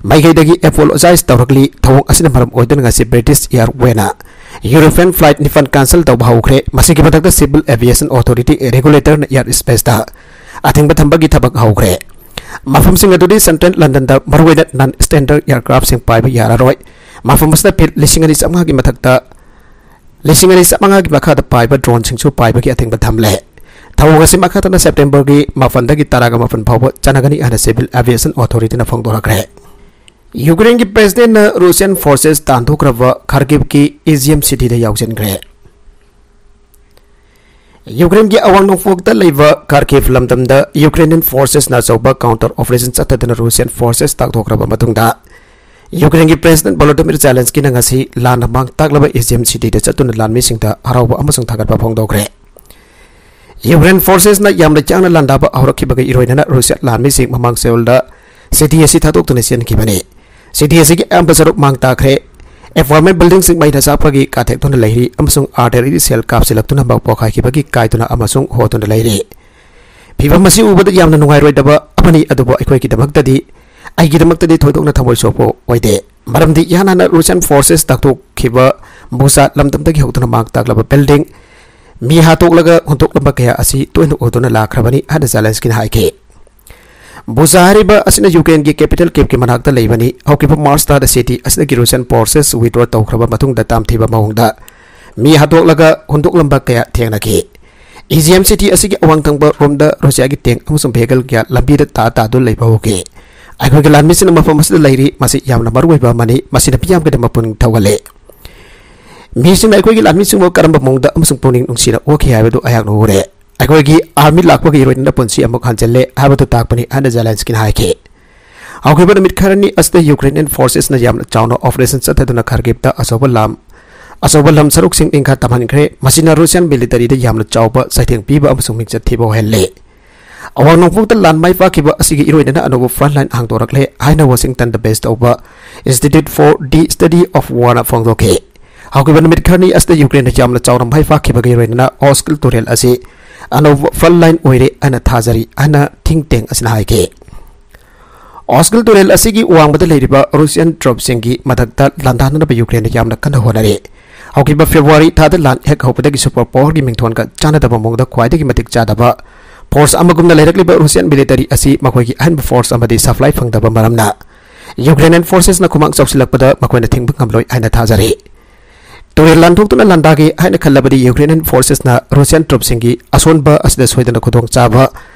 ꯃꯥꯏꯀꯩꯗꯒꯤ apologize ꯇꯧꯔꯛꯂꯤ꯫ ꯊꯧꯑꯣꯡ ꯑꯁꯤꯅ ꯃꯔꯝ ꯑꯣꯏꯗꯨꯅ ꯉꯁꯤ British Airwayꯅ European flight ꯅꯤꯄꯥꯟ cancel ꯇꯧꯕ ꯍꯧꯈ꯭ꯔꯦ꯫ ꯃꯁꯤꯒꯤ ꯃꯊꯛꯇ Civil Aviation Authority regulatorꯅ airspaceꯇ ꯑꯊꯤꯡꯕ ꯊꯝꯕꯒꯤ ꯊꯕꯛ ꯍꯧꯈ꯭ꯔꯦ꯫ ꯃꯐꯝꯁꯤꯡ ꯑꯗꯨꯗꯤ Central Londonꯗ ꯃꯔꯨꯑꯣꯏꯅ non standard aircraftꯁꯤꯡ ꯄꯥꯏꯕ ꯌꯥꯔꯔꯣꯏ꯫ ꯃꯐꯝ ꯑꯁꯤꯗ feet ꯂꯤꯁꯤꯡ ꯑꯅꯤ ꯆꯥꯝꯃꯉꯥꯒꯤ ꯃꯊꯛꯇ, ꯂꯤꯁꯤꯡ ꯑꯅꯤ ꯆꯥꯝꯃꯉꯥꯒꯤ ꯃꯈꯥꯗ ꯄꯥꯏꯕ droneꯁꯤꯡꯁꯨ ꯄꯥꯏꯕꯒꯤ ꯑꯊꯤꯡꯕ ꯊꯝꯂꯦ꯫ ꯊꯧꯑꯣꯡ ꯑꯁꯤ ꯃꯈꯥ ꯇꯥꯅ Septemberꯒꯤ ꯃꯥꯄꯟꯗꯒꯤ ꯇꯔꯥꯒ ꯃꯥꯄꯟ ꯐꯥꯎꯕ ꯆꯠꯅꯒꯅꯤ ꯍꯥꯏꯅ Civil Aviation Authorityꯅ ꯐꯣꯡꯗꯣꯔꯛꯈ꯭ꯔꯦ꯫ Ukraineꯒꯤ Presidentꯅ Russian forces ꯇꯥꯟꯊꯣꯛꯈ꯭ꯔꯕ Kharkivꯀꯤ Izium cityꯗ ꯌꯧꯁꯤꯟꯈ꯭ꯔꯦ꯫ Ukraineꯒꯤ ꯑꯋꯥꯡ ꯅꯣꯡꯄꯣꯛꯇ ꯂꯩꯕ Kharkiv ꯂꯝꯗꯝꯗ Ukrainian forcesꯅ ꯑꯆꯧꯕ counter operation ꯆꯠꯊꯗꯨꯅ Russian forces ꯇꯥꯟꯊꯣꯛꯈ꯭ꯔꯕ ꯃꯇꯨꯡꯗ, Ukraineꯒꯤ President Volodymyr Zelenskyꯅ ꯉꯁꯤ ꯂꯥꯟꯅ ꯃꯥꯡ ꯇꯥꯛꯂꯕ Izium cityꯗ ꯆꯠꯇꯨꯅ ꯂꯥꯟꯃꯤꯁꯤꯡꯗ ꯍꯔꯥꯎꯕ ꯑꯃꯁꯨꯡ ꯊꯥꯒꯠꯄ ꯐꯣꯡꯗꯣꯛꯈ꯭ꯔꯦ꯫ Ukraine forcesꯅ ꯌꯥꯝꯅ ꯌꯥꯡꯅ ꯂꯥꯟꯗꯥꯕ ꯍꯧꯔꯛꯈꯤꯕꯒ ꯏꯔꯣꯏꯅꯅ Russian ꯂꯥꯟꯃꯤꯁꯤꯡ ꯃꯃꯥꯡ ꯆꯌꯣꯜꯗ city ꯑꯁꯤ ꯊꯥꯗꯣꯛꯇꯨꯅ ꯆꯦꯟꯈꯤꯕꯅꯤ꯫ City ꯑꯁꯤꯒꯤ ꯑꯌꯥꯝꯕ ꯁꯔꯨꯛ ꯃꯥꯡ ꯇꯥꯛꯈ꯭ꯔꯦ꯫ Apartment buildingꯁꯤꯡ ꯃꯩꯅ ꯆꯥꯛꯄꯒꯤ ꯀꯥꯊꯦꯛꯇꯨꯅ ꯂꯩꯔꯤ ꯑꯃꯁꯨꯡ artillery shell ꯀꯥꯞꯁꯤꯜꯂꯛꯇꯨꯅ ꯃꯥ ꯄꯣꯈꯥꯏꯈꯤꯕꯒꯤ ꯀꯥꯏꯗꯨꯅ ꯑꯃꯁꯨꯡ ꯍꯣꯗꯨꯅ ꯂꯩꯔꯤ꯫ ꯐꯤꯚꯝ ꯑꯁꯤ ꯎꯕꯗ ꯌꯥꯝꯅ ꯅꯨꯡꯉꯥꯏꯔꯣꯏꯗꯕ ꯑꯃꯅꯤ, ꯑꯗꯨꯕꯨ ꯑꯩꯈꯣꯏꯒꯤꯗꯃꯛꯇꯗꯤ, ꯑꯩꯒꯤꯗꯃꯛꯇꯗꯤ ꯊꯣꯏꯗꯣꯛꯅ ꯊꯃꯣꯏ ꯁꯣꯛꯄ ꯑꯣꯏꯗꯦ, ꯃꯔꯝꯗꯤ ꯏꯍꯥꯟ ꯍꯥꯟꯅ Russian forces ꯇꯥꯛꯊꯣꯛꯈꯤꯕ Bucha ꯂꯝꯗꯝꯗꯒꯤ ꯍꯧꯗꯨꯅ ꯃꯥꯡ ꯇꯥꯛꯂꯕ building, ꯃꯤ ꯍꯥꯠꯇꯣꯛꯂꯒ ꯍꯨꯟꯗꯣꯛꯂꯝꯕ ꯀꯌꯥ ꯑꯁꯤ ꯇꯣꯏꯅ ꯎꯗꯨꯅ ꯂꯥꯛꯈ꯭ꯔꯕꯅꯤ ꯍꯥꯏꯅ Zelenskyꯅ ꯍꯥꯏꯈꯤ꯫ Bucha ꯍꯥꯏꯔꯤꯕ ꯑꯁꯤꯅ Ukraineꯒꯤ capital Kyivꯀꯤ ꯃꯅꯥꯛꯇ ꯂꯩꯕꯅꯤ꯫ ꯍꯧꯈꯤꯕ March ꯊꯥꯗ city ꯑꯁꯤꯗꯒꯤ Russian forces withdraw ꯇꯧꯈ꯭ꯔꯕ ꯃꯇꯨꯡꯗ ꯇꯥꯝꯊꯤꯕ ꯃꯑꯣꯡꯗ ꯃꯤ ꯍꯥꯠꯇꯣꯛꯂꯒ ꯍꯨꯟꯗꯣꯛꯂꯝꯕ ꯀꯌꯥ ꯊꯦꯡꯅꯈꯤ꯫ ꯏꯖꯤꯌꯝ ꯁꯤꯇꯤ ꯑꯁꯤꯒꯤ ꯑꯋꯥꯡ ꯊꯪꯕ ꯔꯣꯝꯗ ꯔꯨꯁꯤꯌꯥꯒꯤ ꯇꯦꯡ ꯑꯃꯁꯨꯡ ꯚꯦꯍꯤꯀꯜ ꯀꯌꯥ ꯂꯝꯕꯤꯗ ꯇꯥ ꯇꯥꯗꯨꯅ ꯂꯩꯕ ꯎꯈꯤ꯫ ꯑꯩꯈꯣꯏꯒꯤ ꯂꯥꯟꯃꯤꯁꯤꯡꯅ ꯃꯐꯝ ꯑꯁꯤꯗ ꯂꯩꯔꯤ꯫ ꯃꯁꯤ ꯌꯥꯝꯅ ꯃꯔꯨꯑꯣꯏꯕ ꯑꯃꯅꯤ꯫ ꯃꯁꯤꯅ ꯃꯤꯌꯥꯝꯒꯤꯗꯃꯛ ꯄꯨꯛꯅꯤꯡ ꯊꯧꯒꯠꯂꯦ꯫ ꯃꯤꯁꯤꯡꯅ ꯑꯩꯈꯣꯏꯒꯤ ꯂꯥꯟꯃꯤꯁꯤꯡꯕꯨ ꯀꯔꯝꯕ ꯃꯑꯣꯡꯗ ꯑꯃꯁꯨꯡ ꯄꯨꯛꯅꯤꯡ ꯅꯨꯡꯁꯤꯅ ꯑꯣꯛꯈꯤ ꯍꯥꯏꯕꯗꯨ ꯑꯩꯍꯥꯛꯅ ꯎꯔꯦ꯫ ꯑꯩꯈꯣꯏꯒꯤ ꯑꯥꯔꯃꯤ ꯂꯥꯛꯄꯒꯤ ꯏꯔꯣꯏꯅꯅ ꯄꯨꯟꯁꯤ ꯑꯃꯨꯛ ꯍꯟꯖꯤꯜꯂꯦ ꯍꯥꯏꯕꯗꯨ ꯇꯥꯛꯄꯅꯤ ꯍꯥꯏꯅ ꯖꯦꯂꯦꯟꯁꯀꯤꯅ ꯍꯥꯏꯈꯤ꯫ ꯍꯧꯈꯤꯕ ꯅꯨꯃꯤꯠ ꯈꯔꯅꯤ ꯑꯁꯤꯗ ꯌꯨꯀ꯭ꯔꯦꯅꯤꯌꯟ ꯐꯣꯔꯁꯦꯁꯅ ꯌꯥꯝꯅ ꯆꯥꯎꯅ ꯑꯣꯄꯔꯦꯁꯟ ꯆꯠꯊꯗꯨꯅ ꯈꯥꯔꯀꯤꯚꯇ ꯑꯆꯧꯕ ꯂꯝ, ꯑꯆꯧꯕ ꯂꯝ ꯁꯔꯨꯛꯁꯤꯡ ꯅꯤꯡꯈꯥ ꯇꯝꯍꯟꯈ꯭ꯔꯦ꯫ ꯃꯁꯤꯅ ꯔꯨꯁꯤꯌꯥꯟ ꯃꯤꯂꯤꯇꯔꯤꯗ ꯌꯥꯝꯅ ꯆꯥꯎꯕ ꯆꯩꯊꯦꯡ ꯄꯤꯕ ꯑꯃꯁꯨꯡ ꯃꯤꯡꯆꯠ ꯊꯤꯕ ꯑꯣꯏꯍꯜꯂꯦ꯫ ꯑꯋꯥꯡ ꯅꯣꯡꯄꯣꯛꯇ ꯂꯥꯟ ꯃꯥꯏ ꯄꯥꯛꯈꯤꯕ ꯑꯁꯤꯒꯤ ꯏꯔꯣꯏꯅꯅ ꯑꯅꯧꯕ ꯐ꯭ꯔꯟꯠ ꯂꯥꯏꯟ ꯍꯥꯡꯗꯣꯔꯛꯂꯦ ꯍꯥꯏꯅ ꯋꯥꯁꯤꯡꯇꯟꯗ ꯕꯦꯁ ꯇꯧꯕ Institute for the Study of War ꯅ ꯐꯣꯡꯗꯣꯛꯈꯤ꯫ ꯍꯧꯈꯤꯕ ꯅꯨꯃꯤꯠ ꯈꯔꯅꯤ ꯑꯁꯤꯗ ꯌꯨꯀ꯭ꯔꯦꯟꯅ ꯌꯥꯝꯅ ꯆꯥꯎꯅ ꯃꯥꯏ ꯄꯥꯛꯈꯤꯕꯒꯤ ꯏꯔꯣꯏꯅꯅ ꯑꯣꯁꯀꯤꯜ ꯇꯨꯔꯦꯜ ꯑꯁꯤ ꯑꯅꯧꯕ ꯐ꯭ꯔꯟꯠ ꯂꯥꯏꯟ ꯑꯣꯏꯔꯦ ꯍꯥꯏꯅ ꯊꯥꯖꯔꯤ ꯍꯥꯏꯅ ꯊꯤꯡ ꯇꯦꯡ ꯑꯁꯤꯅ ꯍꯥꯏꯈꯤ꯫ ꯑꯣꯁꯀꯤꯜ ꯇꯨꯔꯦꯜ ꯑꯁꯤꯒꯤ ꯋꯥꯡꯃꯗ ꯂꯩꯔꯤꯕ ꯔꯨꯁꯤꯌꯟ ꯇ꯭ꯔꯨꯞꯁꯤꯡꯒꯤ ꯃꯊꯛꯇ ꯂꯥꯟꯗꯥꯅꯅꯕ ꯌꯨꯀ꯭ꯔꯦꯟꯅ ꯌꯥꯝꯅ ꯀꯟꯅ ꯍꯣꯠꯅꯔꯤ꯫ ꯍꯧꯈꯤꯕ ꯐꯦꯕ꯭ꯔꯨꯋꯥꯔꯤ ꯊꯥꯗ ꯂꯥꯟ ꯍꯦꯛ ꯍꯧꯕꯗꯒꯤ ꯁꯨꯄꯔ ꯄꯥꯋꯔꯒꯤ ꯃꯤꯡꯊꯣꯟꯒ ꯆꯥꯟꯅꯗꯕ ꯃꯑꯣꯡꯗ ꯈ꯭ꯋꯥꯏꯗꯒꯤ ꯃꯇꯤꯛ ꯆꯥꯗꯕ ꯐꯣꯔꯁ ꯑꯃꯒꯨꯝꯅ ꯂꯩꯔꯛꯂꯤꯕ ꯔꯨꯁꯤꯌꯟ ꯃꯤꯂꯤꯇꯔꯤ ꯑꯁꯤ ꯃꯈꯣꯏꯒꯤ ꯑꯍꯦꯟꯕ ꯐꯣꯔꯁ ꯑꯃꯗꯤ ꯁꯄ꯭ꯂꯥꯏ ꯐꯪꯗꯕ ꯃꯔꯝꯅ ꯌꯨꯀ꯭ꯔꯦꯅꯤꯌꯟ ꯐꯣꯔꯁꯦꯁꯅ ꯈꯨꯃꯥꯡ ꯆꯥꯎꯁꯤꯜꯂꯛꯄꯗ ꯃꯈꯣꯏꯅ ꯊꯤꯡꯕ ꯉꯝꯂꯣꯏ ꯍꯥꯏꯅ ꯊꯥꯖꯔꯤ꯫ ꯇꯨꯔꯦꯜ ꯂꯥꯟꯊꯣꯛꯇꯨꯅ ꯂꯥꯟꯗꯥꯒꯦ ꯍꯥꯏꯅ ꯈꯜꯂꯕꯗꯤ ꯌꯨꯀ꯭ꯔꯦꯅꯤꯌꯟ ꯐꯣꯔꯁꯦꯁꯅ ꯔꯨꯁꯤꯌꯟ ꯇ꯭ꯔꯨꯞꯁꯤꯡꯒꯤ ꯑꯁꯣꯟꯕ ꯑꯁꯤꯗ ꯁꯣꯏꯗꯅ ꯈꯨꯗꯣꯡꯆꯥꯕ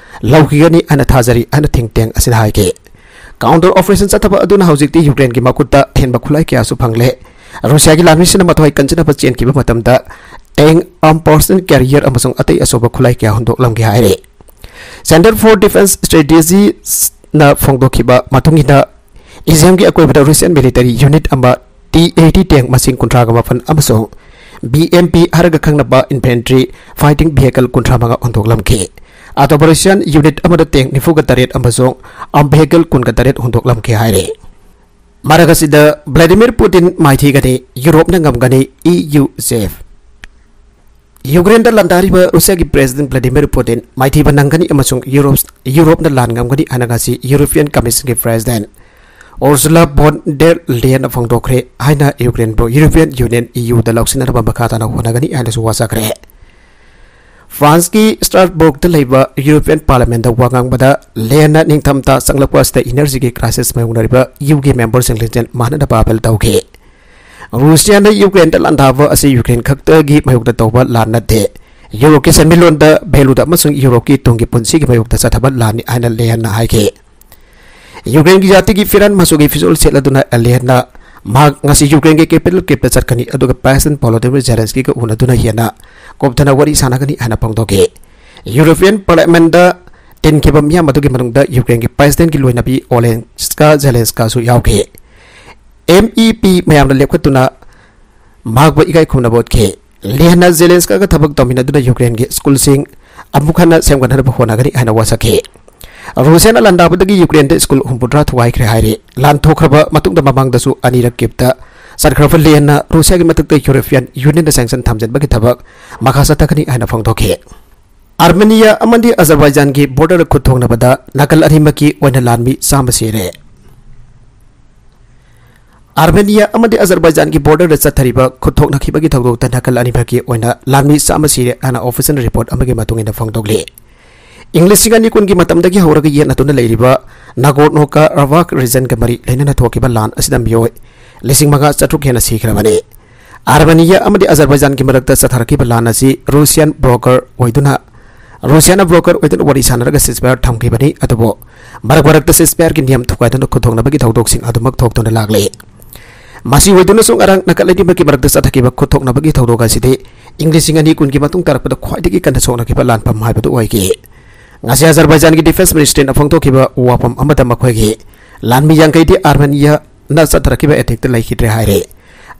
ꯂꯧꯈꯤꯒꯅꯤ ꯍꯥꯏꯅ ꯊꯥꯖꯔꯤ ꯍꯥꯏꯅ ꯊꯤꯡ ꯇꯦꯡ ꯑꯁꯤꯅ ꯍꯥꯏꯈꯤ꯫ ꯀꯥꯎꯟꯇꯔ ꯑꯣꯄꯔꯦꯁꯟ ꯆꯠꯊꯕ ꯑꯗꯨꯅ ꯍꯧꯖꯤꯛꯇꯤ ꯌꯨꯀ꯭ꯔꯦꯟꯒꯤ ꯃꯈꯨꯠꯇ ꯑꯍꯦꯟꯕ ꯈꯨꯠꯂꯥꯏ ꯀꯌꯥꯁꯨ ꯐꯪꯂꯦ꯫ ꯔꯨꯁꯤꯌꯥꯒꯤ ꯂꯥꯟꯃꯤꯁꯤꯡꯅ ꯃꯊ꯭ꯋꯥꯏ ꯀꯟꯖꯅꯕ ꯆꯦꯟꯈꯤꯕ ꯃꯇꯝꯗ ꯇꯦꯡ, ꯑꯥꯔꯝ ꯄꯔꯁꯅꯦꯜ ꯀꯦꯔꯤꯌꯔ ꯑꯃꯁꯨꯡ ꯑꯇꯩ ꯑꯆꯧꯕ ꯈꯨꯠꯂꯥꯏ ꯀꯌꯥ ꯍꯨꯟꯗꯣꯛꯂꯝꯈꯤ ꯍꯥꯏꯔꯤ꯫ Center for Defense Strategies ꯅ ꯐꯣꯡꯗꯣꯛꯈꯤꯕ ꯃꯇꯨꯡ ꯏꯟꯅ, ꯏꯖꯤꯌꯝꯒꯤ ꯑꯀꯣꯏꯕꯗ ꯔꯨꯁꯤꯌꯟ ꯃꯤꯂꯤꯇꯔꯤ ꯌꯨꯅꯤꯠ ꯑꯃ ꯇꯤ ꯑꯩꯠꯇꯤ ꯇꯦꯡ ꯃꯁꯤꯡ ꯀꯨꯟꯊ꯭ꯔꯥꯒ ꯃꯥꯄꯟ ꯑꯃꯁꯨꯡ ꯕꯤ ꯑꯦꯝ ꯄꯤ ꯍꯥꯏꯔꯒ ꯈꯪꯅꯕ ꯏꯟꯐꯦꯟꯇ꯭ꯔꯤ ꯐꯥꯏꯇꯤꯡ ꯚꯤꯍꯤꯀꯜ ꯀꯨꯟꯊ꯭ꯔꯥ ꯃꯉꯥ ꯍꯨꯟꯗꯣꯛꯂꯝꯈꯤ꯫ ꯑꯇꯣꯞꯄ ꯔꯨꯁꯤꯌꯟ ꯌꯨꯅꯤꯠ ꯑꯃꯗ ꯇꯦꯡ ꯅꯤꯐꯨꯒ ꯇꯔꯦꯠ ꯑꯃꯁꯨꯡ ꯑꯥꯔꯝ ꯚꯤꯍꯤꯀꯜ ꯀꯨꯟꯒ ꯇꯔꯦꯠ ꯍꯨꯟꯗꯣꯛꯂꯝꯈꯤ ꯍꯥꯏꯔꯤ꯫ ꯃꯔꯛ ꯑꯁꯤꯗ, ꯕ꯭ꯂꯥꯗꯤꯃꯤꯔ ꯄꯨꯇꯤꯟ ꯃꯥꯏꯊꯤꯒꯅꯤ, ꯌꯨꯔꯣꯞꯅ ꯉꯝꯒꯅꯤ, ꯏ ꯌꯨ ꯁꯦꯐ꯫ ꯌꯨꯀ꯭ꯔꯦꯟꯗ ꯂꯥꯟꯗꯥꯔꯤꯕ ꯔꯨꯁꯤꯌꯥꯒꯤ ꯄ꯭ꯔꯦꯁꯤꯗꯦꯟ ꯕ꯭ꯂꯥꯗꯤꯃꯤꯔ ꯄꯨꯇꯤꯟ ꯃꯥꯏꯊꯤꯕ ꯅꯪꯒꯅꯤ ꯑꯃꯁꯨꯡ ꯌꯨꯔꯣꯞ, ꯌꯨꯔꯣꯞꯅ ꯂꯥꯟ ꯉꯝꯒꯅꯤ ꯍꯥꯏꯅ ꯉꯁꯤ ꯌꯨꯔꯣꯄꯤꯌꯟ ꯀꯃꯤꯁꯟꯒꯤ ꯄ꯭ꯔꯦꯁꯤꯗꯦꯟ ꯎꯔꯁꯨꯂꯥ ꯚꯣꯟ ꯗꯦꯔ ꯂꯦꯌꯟꯅ ꯐꯣꯡꯗꯣꯛꯈ꯭ꯔꯦ ꯍꯥꯏꯅ ꯌꯨꯀ꯭ꯔꯦꯟꯕꯨ ꯌꯨꯔꯣꯄꯤꯌꯟ ꯌꯨꯅꯤꯌꯟ, ꯏ ꯌꯨꯗ ꯂꯧꯁꯤꯟꯅꯅꯕ ꯃꯈꯥ ꯇꯥꯅ ꯍꯣꯠꯅꯒꯅꯤ ꯍꯥꯏꯅꯁꯨ ꯋꯥꯁꯛꯈ꯭ꯔꯦ꯫ ꯐ꯭ꯔꯥꯟꯁꯀꯤ ꯁ꯭ꯇ꯭ꯔꯥꯁꯕꯨꯔꯒꯇ ꯂꯩꯕ ꯌꯨꯔꯣꯄꯤꯌꯟ ꯄꯥꯔꯂꯤꯌꯥꯃꯦꯟꯗ ꯋꯥ ꯉꯥꯡꯕꯗ ꯂꯦꯌꯟꯅ ꯅꯤꯡꯊꯝꯊꯥ ꯆꯪꯂꯛꯄ ꯑꯁꯤꯗ ꯏꯅꯔꯖꯤꯒꯤ ꯀ꯭ꯔꯥꯏꯁꯤꯁ ꯃꯥꯌꯣꯛꯅꯔꯤꯕ ꯏ ꯌꯨꯒꯤ ꯃꯦꯝꯕꯔꯁꯤꯡ ꯂꯤꯡꯖꯦꯜ ꯃꯥꯟꯅꯅꯕ ꯑꯥꯄꯤꯜ ꯇꯧꯈꯤ꯫ ꯔꯨꯁꯤꯌꯥꯅ ꯌꯨꯀ꯭ꯔꯦꯟꯗ ꯂꯥꯟꯗꯥꯕ ꯑꯁꯤ ꯌꯨꯀ꯭ꯔꯦꯟ ꯈꯛꯇꯒꯤ ꯃꯥꯌꯣꯛꯇ ꯇꯧꯕ ꯂꯥꯟ ꯅꯠꯇꯦ꯫ ꯌꯨꯔꯣꯞꯀꯤ ꯁꯦꯟꯃꯤꯠꯂꯣꯟꯗ ꯚꯦꯂꯨꯗ ꯑꯃꯁꯨꯡ ꯌꯨꯔꯣꯞꯀꯤ ꯇꯨꯡꯒꯤ ꯄꯨꯟꯁꯤꯒꯤ ꯃꯥꯌꯣꯛꯇ ꯆꯠꯊꯕ ꯂꯥꯟꯅꯤ ꯍꯥꯏꯅ ꯂꯦꯍꯟꯅ ꯍꯥꯏꯈꯤ꯫ ꯌꯨꯀ꯭ꯔꯦꯟꯒꯤ ꯖꯥꯇꯤꯒꯤ ꯐꯤꯔꯥꯟ ꯃꯆꯨꯒꯤ ꯐꯤꯖꯣꯜ ꯁꯦꯠꯂꯗꯨꯅ ꯂꯦꯍꯟꯅ ꯃꯍꯥꯛ ꯉꯁꯤ ꯌꯨꯀ꯭ꯔꯦꯟꯒꯤ ꯀꯦꯄꯤꯇꯦꯜ ꯀꯤꯞꯇ ꯆꯠꯀꯅꯤ, ꯑꯗꯨꯒ ꯄ꯭ꯔꯦꯁꯤꯗꯦꯟꯠ ꯚꯣꯂꯣꯗꯤꯃꯤꯔ ꯖꯦꯂꯦꯟꯁꯀꯤꯒ ꯎꯅꯗꯨꯅ ꯍꯦꯟꯅ ꯀꯨꯞꯊꯅ ꯋꯥꯔꯤ ꯁꯥꯟꯅꯒꯅꯤ ꯍꯥꯏꯅ ꯐꯣꯡꯗꯣꯛꯈꯤ꯫ ꯌꯨꯔꯣꯄꯤꯌꯟ ꯄꯥꯔꯂꯤꯌꯥꯃꯦꯟꯠꯇ ꯇꯤꯟꯈꯤꯕ ꯃꯤꯌꯥꯝ ꯑꯗꯨꯒꯤ ꯃꯅꯨꯡꯗ ꯌꯨꯀ꯭ꯔꯦꯟꯒꯤ ꯄ꯭ꯔꯦꯁꯤꯗꯦꯟꯠꯀꯤ ꯂꯣꯏꯅꯕꯤ ꯑꯣꯂꯦꯟꯁꯀꯥ ꯖꯦꯂꯦꯟꯁꯀꯥꯁꯨ ꯌꯥꯎꯈꯤ꯫ ꯃꯦꯞ ꯃꯌꯥꯝꯅ ꯂꯦꯞꯈꯠꯇꯨꯅ ꯃꯍꯥꯛꯄꯨ ꯏꯀꯥꯏ ꯈꯨꯝꯅꯕ ꯎꯠꯈꯤ꯫ ꯂꯦꯍꯟꯅ ꯖꯦꯂꯦꯟꯁꯀꯥꯒ ꯊꯕꯛ ꯇꯧꯃꯤꯟꯅꯗꯨꯅ ꯌꯨꯀ꯭ꯔꯦꯟꯒꯤ ꯁ꯭ꯀꯨꯜꯁꯤꯡ ꯑꯃꯨꯛ ꯍꯟꯅ ꯁꯦꯝꯒꯠꯅꯅꯕ ꯍꯣꯠꯅꯒꯅꯤ ꯍꯥꯏꯅ ꯋꯥꯁꯛꯈꯤ꯫ ꯔꯨꯁꯤꯌꯥꯅ ꯂꯥꯟꯗꯥꯕꯗꯒꯤ ꯌꯨꯀ꯭ꯔꯦꯟꯗ ꯁ꯭ꯀꯨꯜ ꯍꯨꯝꯐꯨꯇꯔꯥ ꯊꯨꯒꯥꯏꯈ꯭ꯔꯦ ꯍꯥꯏꯔꯤ꯫ ꯂꯥꯟ ꯊꯣꯛꯈ꯭ꯔꯕ ꯃꯇꯨꯡꯗ ꯃꯃꯥꯡꯗꯁꯨ ꯑꯅꯤꯔꯛ ꯀꯤꯞꯇ ꯆꯠꯈ꯭ꯔꯕ ꯂꯦꯍꯟꯅ ꯔꯨꯁꯤꯌꯥꯒꯤ ꯃꯊꯛꯇ ꯌꯨꯔꯣꯄꯤꯌꯟ ꯌꯨꯅꯤꯌꯟꯗ ꯁꯦꯡꯁꯟ ꯊꯝꯖꯤꯟꯕꯒꯤ ꯊꯕꯛ ꯃꯈꯥ ꯆꯠꯊꯒꯅꯤ ꯍꯥꯏꯅ ꯐꯣꯡꯗꯣꯛꯈꯤ꯫ ꯑꯥꯔꯃꯦꯅꯤꯌꯥ ꯑꯃꯗꯤ ꯑꯖꯔꯕꯥꯏꯖꯥꯟꯒꯤ ꯕꯣꯔꯗꯔ ꯈꯨꯠ ꯊꯣꯛꯅꯕꯗ ꯅꯥꯀꯜ ꯑꯅꯤꯃꯛꯀꯤ ꯑꯣꯏꯅ ꯂꯥꯟꯃꯤ ꯆꯥꯝꯃ ꯁꯤꯔꯦ꯫ ꯑꯥꯔꯃꯦꯅꯤꯌꯥ ꯑꯃꯗꯤ ꯑꯖꯔꯕꯥꯏꯖꯥꯟꯒꯤ ꯕꯣꯔꯗꯔꯗ ꯆꯠꯊꯔꯤꯕ ꯈꯨꯠꯊꯣꯛꯅꯈꯤꯕꯒꯤ ꯊꯧꯗꯣꯛꯇ ꯅꯥꯀꯜ ꯑꯅꯤꯃꯛꯀꯤ ꯑꯣꯏꯅ ꯂꯥꯟꯃꯤ ꯆꯥꯝꯃ ꯁꯤꯔꯦ ꯍꯥꯏꯅ ꯑꯣꯐꯤꯁꯤꯌꯦꯜ ꯔꯤꯄꯣꯔꯠ ꯑꯃꯒꯤ ꯃꯇꯨꯡ ꯏꯟꯅ ꯐꯣꯡꯗꯣꯛꯂꯤ꯫ ꯏꯪ ꯂꯤꯁꯤꯡ ꯑꯅꯤ ꯀꯨꯟꯒꯤ ꯃꯇꯝꯗꯒꯤ ꯍꯧꯔꯒ ꯌꯦꯠꯅꯗꯨꯅ ꯂꯩꯔꯤꯕ ꯅꯥꯒꯣꯔꯅꯣ ꯀꯥꯔꯥꯕꯥꯈ ꯔꯤꯖꯟꯒ ꯃꯔꯤ ꯂꯩꯅꯅ ꯊꯣꯛꯈꯤꯕ ꯂꯥꯟ ꯑꯁꯤꯗ ꯃꯤꯑꯣꯏ ꯂꯤꯁꯤꯡ ꯃꯉꯥ ꯆꯥꯇ꯭ꯔꯨꯛ ꯍꯦꯟꯅ ꯁꯤꯈ꯭ꯔꯕꯅꯤ꯫ ꯑꯥꯔꯃꯦꯅꯤꯌꯥ ꯑꯃꯗꯤ ꯑꯖꯔꯕꯥꯏꯖꯥꯟꯒꯤ ꯃꯔꯛꯇ ꯆꯠꯊꯔꯛꯈꯤꯕ ꯂꯥꯟ ꯑꯁꯤ ꯔꯨꯁꯤꯌꯥꯟ ꯕ꯭ꯔꯣꯀꯔ ꯑꯣꯏꯗꯨꯅ, ꯔꯨꯁꯤꯌꯥꯅ ꯕ꯭ꯔꯣꯀꯔ ꯑꯣꯏꯗꯨꯅ ꯋꯥꯔꯤ ꯁꯥꯟꯅꯔꯒ ꯁꯤꯖꯐꯥꯌꯔ ꯊꯝꯈꯤꯕꯅꯤ꯫ ꯑꯗꯨꯕꯨ ꯃꯔꯛ ꯃꯔꯛꯇ ꯁꯤꯖꯐꯥꯌꯔꯒꯤ ꯅꯤꯌꯝ ꯊꯨꯒꯥꯏꯗꯨꯅ ꯈꯨꯗꯣꯡꯅꯕꯒꯤ ꯊꯧꯗꯣꯛꯁꯤꯡ ꯑꯗꯨꯃꯛ ꯊꯣꯛꯇꯨꯅ ꯂꯥꯛꯂꯤ꯫ ꯃꯁꯤ ꯑꯣꯏꯗꯨꯅꯁꯨ ꯉꯔꯥꯡ ꯅꯥꯀꯜ ꯑꯅꯤꯃꯛꯀꯤ ꯃꯔꯛꯇ ꯆꯠꯊꯈꯤꯕ ꯈꯨꯠꯊꯣꯛꯅꯕꯒꯤ ꯊꯧꯗꯣꯛ ꯑꯁꯤꯗꯤ ꯏꯪ ꯂꯤꯁꯤꯡ ꯑꯅꯤ ꯀꯨꯟꯒꯤ ꯃꯇꯨꯡ ꯇꯥꯔꯛꯄꯗ ꯈ꯭ꯋꯥꯏꯗꯒꯤ ꯀꯟꯅ ꯁꯣꯛꯅꯈꯤꯕ ꯂꯥꯟꯐꯝ ꯍꯥꯏꯕꯗꯨ ꯑꯣꯏꯈꯤ꯫ ꯉꯁꯤ ꯑꯖꯔꯕꯥꯏꯖꯥꯟꯒꯤ ꯗꯤꯐꯦꯟꯁ ꯃꯤꯅꯤꯁꯇ꯭ꯔꯤꯅ ꯐꯣꯡꯗꯣꯛꯈꯤꯕ ꯋꯥꯐꯝ ꯑꯃꯗ ꯃꯈꯣꯏꯒꯤ ꯂꯥꯟꯃꯤ ꯌꯥꯡꯈꯩꯗꯤ ꯑꯥꯔꯃꯦꯅꯤꯌꯥꯅ ꯆꯠꯊꯔꯛꯈꯤꯕ ꯑꯦꯇꯦꯛꯇ ꯂꯩꯈꯤꯗ꯭ꯔꯦ ꯍꯥꯏꯔꯦ꯫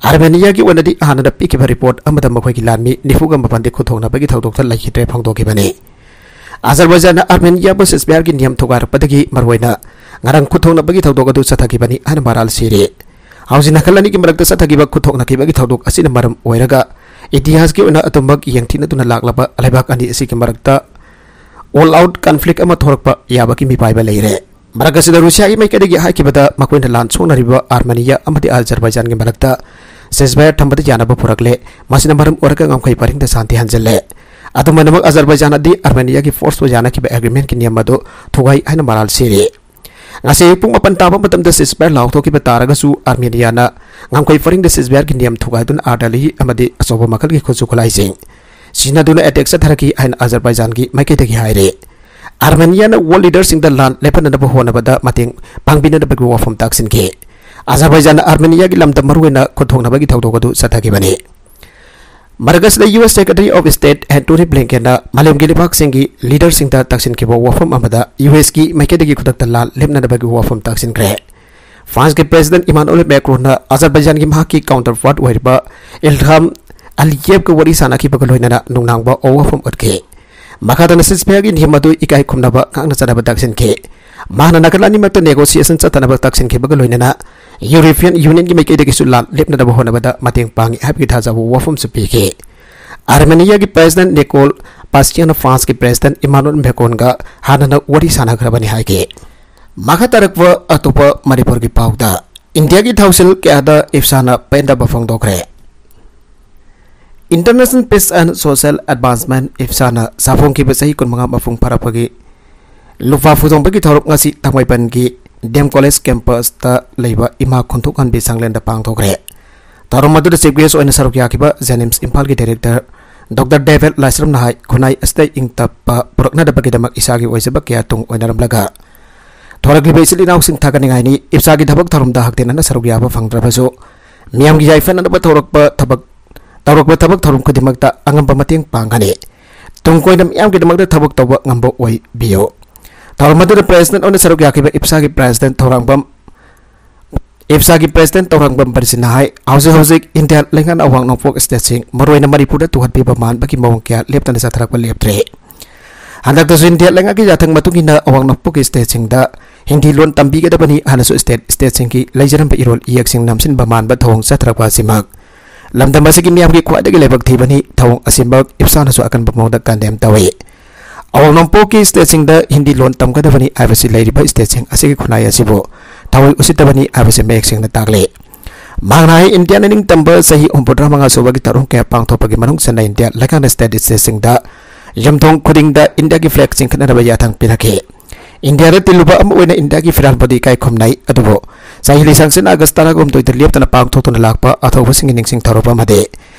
ꯑꯥꯔꯃꯦꯅꯤꯌꯥꯒꯤ ꯑꯣꯏꯅꯗꯤ ꯍꯥꯟꯅꯅ ꯄꯤꯈꯤꯕ ꯔꯤꯄꯣꯔꯠ ꯑꯃꯗ ꯃꯈꯣꯏꯒꯤ ꯂꯥꯟꯃꯤ ꯅꯤꯐꯨꯒ ꯃꯥꯄꯟꯗꯤ ꯈꯨꯠꯊꯣꯛꯅꯕꯒꯤ ꯊꯧꯗꯣꯛꯇ ꯂꯩꯈꯤꯗ꯭ꯔꯦ ꯐꯣꯡꯗꯣꯛꯈꯤꯕꯅꯤ꯫ ꯑꯖꯔꯕꯥꯏꯖꯥꯟꯅ ꯑꯥꯔꯃꯦꯅꯤꯌꯥꯕꯨ ꯁꯤꯖꯐꯥꯌꯔꯒꯤ ꯅꯤꯌꯝ ꯊꯨꯒꯥꯏꯔꯛꯄꯗꯒꯤ ꯃꯔꯨꯑꯣꯏꯅ ꯉꯔꯥꯡ ꯈꯨꯠꯊꯣꯛꯅꯕꯒꯤ ꯊꯧꯗꯣꯛ ꯑꯗꯨ ꯆꯠꯊꯈꯤꯕꯅꯤ ꯍꯥꯏꯅ ꯃꯔꯥꯜ ꯁꯤꯔꯤ꯫ ꯍꯧꯖꯤꯛ ꯅꯥꯀꯜ ꯑꯅꯤꯒꯤ ꯃꯔꯛꯇ ꯆꯠꯊꯈꯤꯕ ꯈꯨꯠꯊꯣꯛꯅꯈꯤꯕꯒꯤ ꯊꯧꯗꯣꯛ ꯑꯁꯤꯅ ꯃꯔꯝ ꯑꯣꯏꯔꯒ ꯏꯇꯤꯍꯥꯁꯀꯤ ꯑꯣꯏꯅ ꯑꯗꯨꯃꯛ ꯌꯦꯡꯊꯤꯅꯗꯨꯅ ꯂꯥꯛꯂꯕ ꯂꯩꯕꯥꯛ ꯑꯅꯤ ꯑꯁꯤꯒꯤ ꯃꯔꯛꯇ ꯑꯣꯜ ꯑꯥꯎꯠ ꯀꯟꯐ꯭ꯂꯤꯛ ꯑꯃ ꯊꯣꯛꯂꯛꯄ ꯌꯥꯕꯒꯤ ꯃꯤꯄꯥꯏꯕ ꯂꯩꯔꯦ꯫ ꯃꯔꯛ ꯑꯁꯤꯗ ꯔꯨꯁꯤꯌꯥꯒꯤ ꯃꯥꯏꯀꯩꯗꯒꯤ ꯍꯥꯏꯈꯤꯕꯗ ꯃꯈꯣꯏꯅ ꯂꯥꯟ ꯁꯣꯛꯅꯔꯤꯕ ꯑꯥꯔꯃꯦꯅꯤꯌꯥ ꯑꯃꯗꯤ ꯑꯖꯔꯕꯥꯏꯖꯥꯟꯒꯤ ꯃꯔꯛꯇ ꯁꯤꯖꯐꯥꯌꯔ ꯊꯝꯕꯗ ꯌꯥꯅꯕ ꯄꯨꯔꯛꯂꯦ꯫ ꯃꯁꯤꯅ ꯃꯔꯝ ꯑꯣꯏꯔꯒ ꯉꯝꯈꯩ ꯄꯔꯤꯡꯗ ꯁꯥꯟꯇꯤ ꯍꯟꯖꯤꯜꯂꯦ꯫ ꯑꯗꯨꯝ ꯑꯣꯏꯅꯃꯛ ꯑꯖꯔꯕꯥꯏꯖꯥꯟ ꯑꯗꯤ ꯑꯥꯔꯃꯦꯅꯤꯌꯥꯒꯤ ꯐꯣꯔꯁꯄꯨ ꯌꯥꯅꯈꯤꯕ ꯑꯦꯒ꯭ꯔꯤꯃꯦꯟꯠꯀꯤ ꯅꯤꯌꯝ ꯑꯗꯨ ꯊꯨꯒꯥꯏ ꯍꯥꯏꯅ ꯃꯔꯥꯜ ꯁꯤꯔꯤ꯫ ꯉꯁꯤ ꯑꯌꯨꯛ ꯄꯨꯡ ꯃꯥꯄꯟ ꯇꯥꯕ ꯃꯇꯝꯗ ceasefire ꯂꯥꯎꯊꯣꯛꯈꯤꯕ ꯇꯥꯔꯒꯁꯨ, ꯑꯥꯔꯃꯦꯅꯤꯌꯥꯅ ꯉꯝꯈꯩ ꯄꯔꯤꯡꯗ ceasefireꯒꯤ ꯅꯤꯌꯝ ꯊꯨꯒꯥꯏꯗꯨꯅ ꯑꯥꯔꯇꯤꯂꯔꯤ ꯑꯃꯗꯤ ꯑꯆꯧꯕ ꯃꯈꯜꯒꯤ ꯈꯨꯠꯁꯨ ꯈꯨꯠꯂꯥꯏꯁꯤꯡ ꯁꯤꯖꯤꯟꯅꯗꯨꯅ ꯑꯦꯇꯦꯛ ꯆꯠꯊꯔꯛꯈꯤ ꯍꯥꯏꯅ ꯑꯖꯔꯕꯥꯏꯖꯥꯟꯒꯤ ꯃꯥꯏꯀꯩꯗꯒꯤ ꯍꯥꯏꯔꯦ꯫ ꯑꯥꯔꯃꯦꯅꯤꯌꯥꯅ ꯋꯥꯔꯜ ꯂꯤꯗꯔꯁꯤꯡꯗ ꯂꯥꯟ ꯂꯦꯞꯍꯟꯅꯕ ꯍꯣꯠꯅꯕꯗ ꯃꯇꯦꯡ ꯄꯥꯡꯕꯤꯅꯅꯕꯒꯤ ꯋꯥꯐꯝ ꯇꯥꯛꯁꯤꯟꯈꯤ꯫ ꯑꯖꯔꯕꯥꯏꯖꯥꯟꯅ ꯑꯥꯔꯃꯦꯅꯤꯌꯥꯒꯤ ꯂꯝꯗꯝ, ꯃꯔꯨꯑꯣꯏꯅ ꯈꯨꯠꯊꯣꯛꯅꯕꯒꯤ ꯊꯧꯗꯣꯛ ꯑꯗꯨ ꯆꯠꯊꯈꯤꯕꯅꯤ꯫ ꯃꯔꯛ ꯑꯁꯤꯗ U S Secretary of State Antony Blinkenꯅ ꯃꯥꯂꯦꯝꯒꯤ ꯂꯩꯕꯥꯛꯁꯤꯡꯒꯤ ꯂꯤꯗꯔꯁꯤꯡꯗ ꯇꯛꯁꯤꯟꯈꯤꯕ ꯋꯥꯐꯝ ꯑꯃꯗ, ꯌꯨ ꯑꯦꯁꯀꯤ ꯃꯥꯏꯀꯩꯗꯒꯤ ꯈꯨꯗꯛꯇ ꯂꯥꯟ ꯂꯦꯞꯅꯅꯕꯒꯤ ꯋꯥꯐꯝ ꯇꯥꯛꯁꯤꯟꯈ꯭ꯔꯦ꯫ ꯐ꯭ꯔꯥꯟꯁꯀꯤ President Emmanuel Macronꯅ ꯑꯖꯔꯕꯥꯏꯖꯥꯟꯒꯤ ꯃꯍꯥꯛꯀꯤ counterpart ꯑꯣꯏꯔꯤꯕ ꯏꯜꯍꯥꯝ ꯑꯂꯤꯌꯦꯚꯒ ꯋꯥꯔꯤ ꯁꯥꯅꯈꯤꯕꯒ ꯂꯣꯏꯅꯅ ꯅꯨꯡꯅꯥꯡꯕ ꯑꯋꯥꯐꯝ ꯎꯠꯈꯤ꯫ ꯃꯈꯥ ꯇꯥꯅ ceasefireꯒꯤ ꯅꯤꯌꯝ ꯑꯗꯨ ꯏꯀꯥꯏ ꯈꯨꯝꯅꯕ ꯉꯥꯛꯅ ꯆꯠꯅꯕ ꯇꯥꯛꯁꯤꯟꯈꯤ꯫ ꯃꯍꯥꯛꯅ ꯅꯥꯀꯜ ꯑꯅꯤꯃꯛꯇ negotiation ꯆꯠꯊꯅꯕ ꯇꯥꯛꯁꯤꯟꯈꯤꯕꯒ ꯂꯣꯏꯅꯅ European Unionꯒꯤ ꯃꯥꯏꯀꯩꯗꯒꯤꯁꯨ ꯂꯥꯟ ꯂꯦꯞꯅꯅꯕ ꯍꯣꯠꯅꯕꯗ ꯃꯇꯦꯡ ꯄꯥꯡꯏ ꯍꯥꯏꯕꯒꯤ ꯊꯥꯖꯕ ꯋꯥꯐꯝꯁꯨ ꯄꯤꯈꯤ꯫ ꯑꯥꯔꯃꯦꯅꯤꯌꯥꯒꯤ President Nicole Pashinyan ꯐ꯭ꯔꯥꯟꯁꯀꯤ President Emmanuel Macronꯒ ꯍꯥꯟꯅꯅ ꯋꯥꯔꯤ ꯁꯥꯅꯈ꯭ꯔꯕꯅꯤ ꯍꯥꯏꯈꯤ꯫ ꯃꯈꯥ ꯇꯥꯔꯛꯄ ꯑꯇꯣꯞꯄ ꯃꯅꯤꯄꯨꯔꯒꯤ ꯄꯥꯎꯗ, ꯏꯟꯗꯤꯌꯥꯒꯤ ꯊꯧꯁꯤꯜ ꯀꯌꯥꯗ ꯏꯞꯁꯥꯅ ꯄꯦꯟꯗꯕ ꯐꯣꯡꯗꯣꯛꯈ꯭ꯔꯦ꯫ International Peace and Social Advancement, ꯏꯞꯁꯥꯅ ꯁꯥꯐꯣꯡꯈꯤꯕ ꯆꯍꯤ ꯀꯨꯟꯃꯉꯥ ꯃꯄꯨꯡ ꯐꯥꯔꯛꯄꯒꯤ ꯂꯨꯄꯥ ꯐꯨꯗꯣꯡꯕꯒꯤ ꯊꯧꯔꯝ ꯉꯁꯤ ꯊꯥꯡꯃꯩꯕꯟꯒꯤ ꯗꯤ ꯑꯦꯝ ꯀꯣꯂꯦꯖ ꯀꯦꯝꯄꯁꯇ ꯂꯩꯕ ꯏꯃꯥ ꯈꯣꯟꯊꯣꯛꯍꯟꯕꯤ ꯁꯪꯂꯦꯟꯗ ꯄꯥꯡꯊꯣꯛꯈ꯭ꯔꯦ꯫ ꯊꯧꯔꯝ ꯑꯗꯨꯗ ꯆꯤꯐ ꯒꯦꯁ ꯑꯣꯏꯅ ꯁꯔꯨꯛ ꯌꯥꯈꯤꯕ ꯖꯦꯅꯤꯝꯁ ꯏꯝꯐꯥꯜꯒꯤ ꯗꯥꯏꯔꯦꯛꯇꯔ ꯗꯣꯛꯇꯔ ꯗꯦꯕꯤꯠ ꯂꯥꯏꯁ꯭ꯔꯝꯅ ꯍꯥꯏ, ꯈꯨꯟꯅꯥꯏ ꯑꯁꯤꯗ ꯏꯪ ꯇꯞꯄ ꯄꯨꯔꯛꯅꯅꯕꯒꯤꯗꯃꯛ ꯏꯁꯥꯒꯤ ꯑꯣꯏꯖꯕ ꯀꯌꯥ ꯇꯨꯡ ꯑꯣꯏꯅꯔꯝꯂꯒ, ꯊꯣꯔꯛꯂꯤꯕ ꯏꯆꯤꯜ ꯏꯅꯥꯎꯁꯤꯡ ꯊꯥꯒꯠꯅꯤꯡꯉꯥꯏꯅꯤ꯫ ꯏꯞꯁꯥꯒꯤ ꯊꯕꯛ ꯊꯧꯔꯝꯗ ꯍꯛꯊꯦꯡꯅꯅ ꯁꯔꯨꯛ ꯌꯥꯕ ꯐꯪꯗ꯭ꯔꯕꯁꯨ, ꯃꯤꯌꯥꯝꯒꯤ ꯌꯥꯏꯐꯅꯅꯕ ꯊꯧꯔꯛꯄ ꯊꯕꯛ, ꯇꯧꯔꯛꯄ ꯊꯕꯛ ꯊꯧꯔꯝ ꯈꯨꯗꯤꯡꯃꯛꯇ ꯑꯉꯝꯕ ꯃꯇꯦꯡ ꯄꯥꯡꯒꯅꯤ꯫ ꯇꯨꯡ ꯀꯣꯏꯅ ꯃꯤꯌꯥꯝꯒꯤꯗꯃꯛꯇ ꯊꯕꯛ ꯇꯧꯕ ꯉꯝꯕ ꯑꯣꯏꯕꯤꯌꯨ꯫ ꯊꯧꯔꯝ ꯑꯗꯨꯗ President ꯑꯣꯏꯅ ꯁꯔꯨꯛ ꯌꯥꯈꯤꯕ ꯏꯞꯁꯥꯒꯤ President ꯊꯧꯔꯥꯡꯕꯝ, ꯏꯞꯁꯥꯒꯤ President ꯊꯧꯔꯥꯡꯕꯝ ꯕꯔꯁꯤꯅ ꯍꯥꯏ, ꯍꯧꯖꯤꯛ ꯍꯧꯖꯤꯛ ꯏꯟꯗꯤꯌꯥ ꯂꯩꯉꯥꯛꯅ ꯑꯋꯥꯡ ꯅꯣꯡꯄꯣꯛ stateꯁꯤꯡ, ꯃꯔꯨꯑꯣꯏꯅ ꯃꯅꯤꯄꯨꯔꯗ ꯇꯨꯍꯠꯄꯤꯕ ꯃꯥꯟꯕꯒꯤ ꯃꯑꯣꯡ ꯀꯌꯥ ꯂꯦꯞꯇꯅ ꯆꯠꯊꯔꯛꯄ ꯂꯦꯞꯇ꯭ꯔꯤ꯫ ꯍꯟꯗꯛꯇꯁꯨ ꯏꯟꯗꯤꯌꯥ ꯂꯩꯉꯥꯛꯀꯤ ꯌꯥꯊꯪ ꯃꯇꯨꯡ ꯏꯟꯅ ꯑꯋꯥꯡ ꯅꯣꯡꯄꯣꯛꯀꯤ stateꯁꯤꯡꯗ ꯍꯤꯟꯗꯤ ꯂꯣꯟ ꯇꯝꯕꯤꯒꯗꯕꯅꯤ ꯍꯥꯏꯅꯁꯨ state, stateꯁꯤꯡꯒꯤ ꯂꯩꯖꯔꯝꯕ ꯏꯔꯣꯜ ꯏꯌꯦꯛꯁꯤꯡ ꯅꯝꯁꯤꯟꯕ ꯃꯥꯟꯕ ꯊꯧꯑꯣꯡ ꯆꯠꯊꯔꯛꯄ ꯑꯁꯤꯃꯛ ꯂꯝꯗꯝ ꯑꯁꯤꯒꯤ ꯃꯤꯌꯥꯝꯒꯤ ꯈ꯭ꯋꯥꯏꯗꯒꯤ ꯂꯥꯏꯕꯛ ꯊꯤꯕꯅꯤ꯫ ꯊꯧꯑꯣꯡ ꯑꯁꯤꯃꯛ ꯏꯞꯁꯥꯅꯁꯨ ꯑꯀꯟꯕ ꯃꯑꯣꯡꯗ condemn ꯇꯧꯏ꯫ ꯑꯋꯥꯡ ꯅꯣꯡꯄꯣꯛꯀꯤ stateꯁꯤꯡꯗ ꯍꯤꯟꯗꯤ ꯂꯣꯟ ꯇꯝꯒꯗꯕꯅꯤ ꯍꯥꯏꯕꯁꯤ ꯂꯩꯔꯤꯕ stateꯁꯤꯡ ꯑꯁꯤꯒꯤ ꯈꯨꯟꯅꯥꯏ ꯑꯁꯤꯕꯨ ꯊꯑꯣꯏ ꯎꯁꯤꯠꯇꯕꯅꯤ ꯍꯥꯏꯕꯁꯤ ꯃꯌꯦꯛ ꯁꯦꯡꯅ ꯇꯥꯛꯂꯤ꯫ ꯃꯍꯥꯛꯅ ꯍꯥꯏ, ꯏꯟꯗꯤꯌꯥꯅ ꯅꯤꯡꯇꯝꯕ ꯆꯍꯤ ꯍꯨꯝꯐꯨꯇꯔꯥ ꯃꯉꯥ ꯁꯨꯕꯒꯤ ꯊꯧꯔꯝ ꯀꯌꯥ ꯄꯥꯡꯊꯣꯛꯄꯒꯤ ꯃꯅꯨꯡ ꯆꯟꯅ ꯏꯟꯗꯤꯌꯥ ꯂꯩꯉꯥꯛꯅ state, stateꯁꯤꯡꯗ ꯌꯨꯝꯊꯣꯡ ꯈꯨꯗꯤꯡꯗ ꯏꯟꯗꯤꯌꯥꯒꯤ flag ꯆꯤꯡꯈꯠꯅꯅꯕ ꯌꯥꯊꯪ ꯄꯤꯔꯛꯈꯤ꯫ ꯏꯟꯗꯤꯌꯥꯗ ꯇꯤꯜꯂꯨꯕ ꯑꯃ ꯑꯣꯏꯅ ꯏꯟꯗꯤꯌꯥꯒꯤ ꯐꯤꯔꯥꯜꯕꯨꯗꯤ ꯏꯀꯥꯏ ꯈꯨꯝꯅꯩ, ꯑꯗꯨꯕꯨ ꯆꯍꯤ ꯂꯤꯁꯥꯡꯁꯤꯠꯅ ꯑꯥꯒꯁ ꯇꯔꯥꯒ ꯍꯨꯝꯗꯣꯏꯗ ꯂꯦꯞꯇꯅ ꯄꯥꯡꯊꯣꯛꯇꯨꯅ ꯂꯥꯛꯄ ꯑꯊꯧꯕꯁꯤꯡꯒꯤ ꯅꯤꯡꯁꯤꯡ ꯊꯧꯔꯝ ꯑꯃꯗꯤ